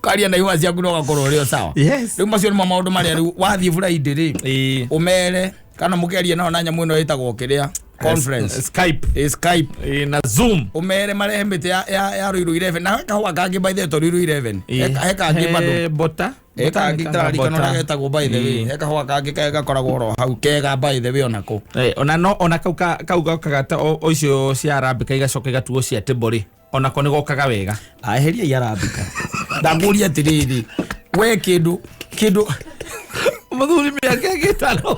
karia na ihũa ciaku no ũgakorwo ũrĩ o sawa. Rĩu macio nĩmo maũndũ marĩa rĩu wathiĩ Friday rĩ, ũmere kana mũkĩaria nao na nyamũ ĩno ĩtagwo kĩrĩa, conference. Skype. Skype. Na Zoom. Ũmere marehe mĩtĩ ya Ruiru 11 na he kahũa kangĩ, by the way, to Ruiru 11. He kangĩ bado. He bota. He kangĩ taririkana ũrĩa getagwo, by the way. He kahũa kangĩ gakoragwo oro hau kega, by the way, onako. Ona no ona kau kau gokaga ta o icio cia arabika igacoka igatuo cia table rĩ, onako nĩ gokaga wega. Aheria iarabika, ndakũria atĩrĩrĩ, we kĩndũ Mũthuri mĩaka ĩgĩtano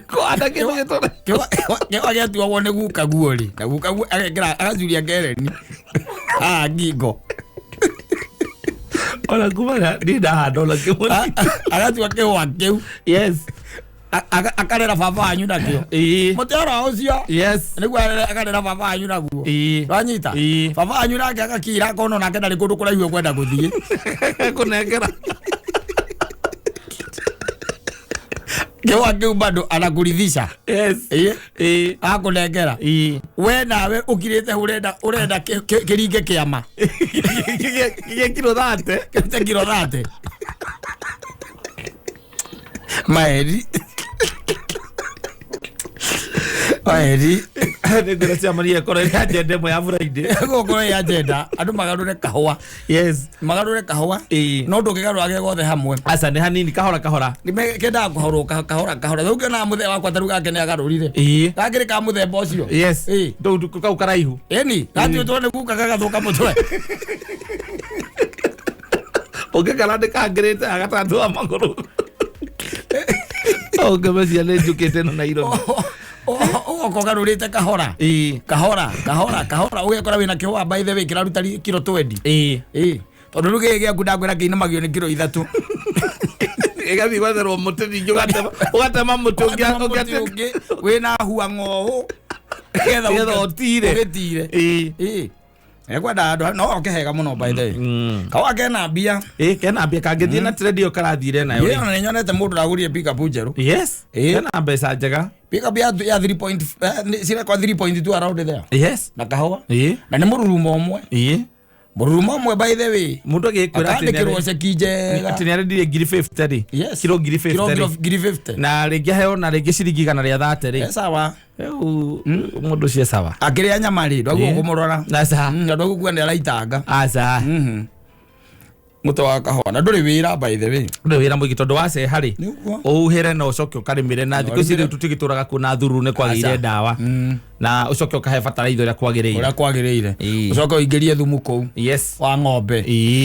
kũhanda kĩndũ gĩtore. Kĩhũa gĩatuagwo nĩ guka guo rĩ, na guka guo agekĩra agacuria ngereni haha ngingo. Ona kuma niĩ ndahanda ona kĩmwe. Agatua kĩhũa kĩu, akarera baba wanyu nakĩo, mũtĩ oro ũcio. Nĩguo akarera baba wanyu naguo. Wanyita? Baba wanyu nake agakira akona onake ndarĩ kũndũ kũraihu ekwenda gũthiĩ. Kũnengera. Kĩhũa kĩu bado anakurithisha. Akũnengera. We nawe ũkirĩte hau ũrenda kĩringe kĩama. Kĩgĩe kiro 30. Kĩrute kiro 30 maeri maeri. Nĩ ngwĩra ciamania ĩkorwo ĩrĩ agenda ĩmwe ya Friday. Gũkorwo ĩ agenda andũ magarũre kahũa. Magarũre kahũa. No ndũngĩgarũra ge gothe hamwe. Aca, nĩ hanini, kahora kahora. Kendaga kũharwo kahora kahora. Rĩu ũngĩona mũthee wakwa ta rĩu gake nĩ agarũrire. Gakĩrĩ ka mũthemba ũcio. Ndũu kau karaihu. Ĩni gatuĩtwo nĩ guka gagathũka mũtwe. Ũngĩkara nĩ kangĩrĩte gatatũ wa magũrũ. Ũngĩmecia nĩ njũkĩte na Nairobi. Ũgoka ũgarũrĩte kahora kahora kahora kahora, ũgekora wĩna kĩhũa, by the way, kĩraruta kiro 20. Tondũ rĩu gĩkĩ gĩaku ndakwĩra kĩinamagio nĩ kiro 3. Ĩgathiĩ gwetherwo mũtĩ ningĩ, ũgatema mũtĩ ũngĩ. Ũgatema mũtĩ ũngĩ wĩna hua ng'oũ nĩgetha Nĩgetha ũtire. Ũgĩtire. Ekwenda andũ no oke hega mũno, by the way. Kahũa kena mbia. Kena mbia kangĩthiĩ na trend ĩyo karathire nayo Ĩĩ, rĩ. ona nĩnyonete mũndũ ũragũrire pickup njerũ. Kena mbeca njega. Pickup ya 3 point cirekwa 3.2 around there. Na kahũa. Na nĩ mũrurumo ũmwe. Mũrurumo ũmwe, by the way. Mũndũ agĩkwĩra atĩ Akandĩkĩrwo ceki njega. Atĩ nĩarendirie ngiri 50 rĩ. Kiro ngiri Kiro 50 rĩ. ngiri 50. Na rĩngĩ aheo na rĩngĩ ciringi 130 rĩ. Sawa. Rĩu mũndũ ũcio sawa. Akĩrĩa nyama rĩ, ndwaguo kũmũrora. Aca. Ndwaguo nĩ araitanga. Aca. Mũtĩ wa kahũa na ndũrĩ wĩra, by the way. Ndũrĩ wĩra mũingĩ tondũ waceha rĩ, Nĩguo. ũhuhĩre na ũcoke ũkarĩmĩre, na thikũ ici rĩu tũtigĩtũraga kuo na thuru, nĩ kwagĩire Aca. ndawa, na ũcoke ũkahe bataraitha ũrĩa kwagĩrĩire. Ũrĩa kwagĩrĩire. Ũcoke ũingĩrie thumu kũu. Wa ng'ombe.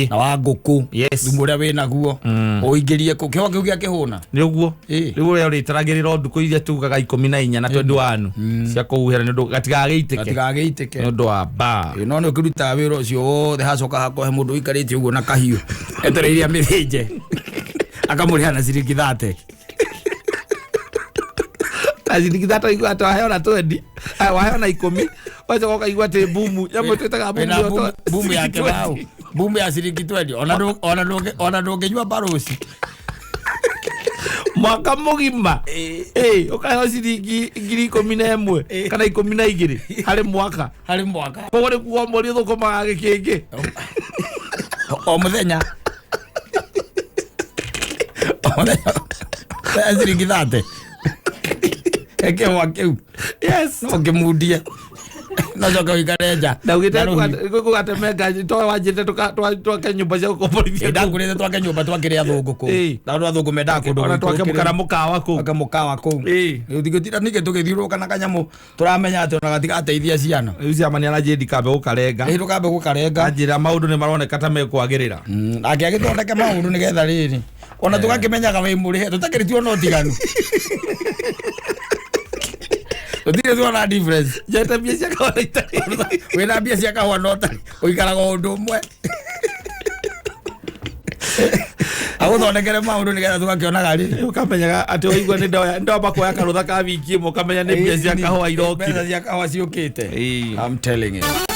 Na wa ngũkũ. Thumu ũrĩa wĩnaguo. Ũingĩrie kũu. Kĩhũa kĩu gĩa kĩhũna. Nĩ ũguo. Rĩu ũrĩa ũrĩtaragĩrĩra o ndukũ iria tugaga 14 na 21 cia kũhuhĩra nĩ ũndũ gatigagĩitĩke. Gatigagĩitĩke. Nĩ ũndũ wa mbaa. Ĩĩ, no nĩ ũkĩrutaga wĩra ũcio wothe, hacoka hakohe mũndũ ũikarĩte ũguo na kahiũ etereire amĩthĩnje, akamũrĩha na ciringi 30. Na ciringi 30 igua atĩ waheo na 20, waheo na 10, wacoka ũkaigua atĩ mbumu nyamũ twĩtaga Wĩna mbumu. Boom ya kĩbaũ, boom ya ciringi 20, ona ndũngĩnyua baroci. Mwaka mũgima. Ũkaheo ciringi 11,000 kana 12 harĩ mwaka. Harĩ mwaka. Koguo nĩ kuga mweri ũthũkũmaga gĩkĩngĩ o mũthenya. O mũthenya ciringi 30 ekĩhũa kĩu. No ngĩmundie. Nocoke ũikare nja. Ndaugĩte Na rũhiũ. gũgatemenga to wanjĩte twake nyũmba cia gũkomborithia Ĩ, ndakwĩrĩte twake nyũmba twakĩre athũngũ kũu. Ĩ. Na andũ athũngũ mendaga kũndũ ona twake gũikũrũkĩrĩru. mũkara mũkawa kũu. Twake mũkawa kũu. Ĩ. Tũtingĩtinda ningĩ tũgĩthiũrũrũka na kanyamũ tũramenya atĩ ona gatigateithia ciana. Rĩu ciama nĩ aranjĩra ndikambe gũkarenga. Ĩ, ndũkambe gũkarenga. Anjĩra maũndũ nĩ maroneka ta mekwagĩrĩra. Nake agĩthondeke maũndũ nĩgetha rĩrĩ ona tũgakĩmenyaga wĩ mũrĩhe tũtakĩrĩ tuona ũtiganu, tũtirĩ tuona difference. Njete mbia cia kahũa itarĩ. Wĩna mbia cia kahũa no ũtarĩ ũikaraga o ũndũ ũmwe, agũthondekere maũndũ nĩgetha tũgakĩonaga rĩ. Ũkamenyaga atĩ waigua nĩ ndoya kuoya karũtha ka wiki ĩmwe, ũkamenya nĩ mbia cia kahũa irokire. Mbeca cia kahũa ciũkĩte. Ĩ. I'm telling you.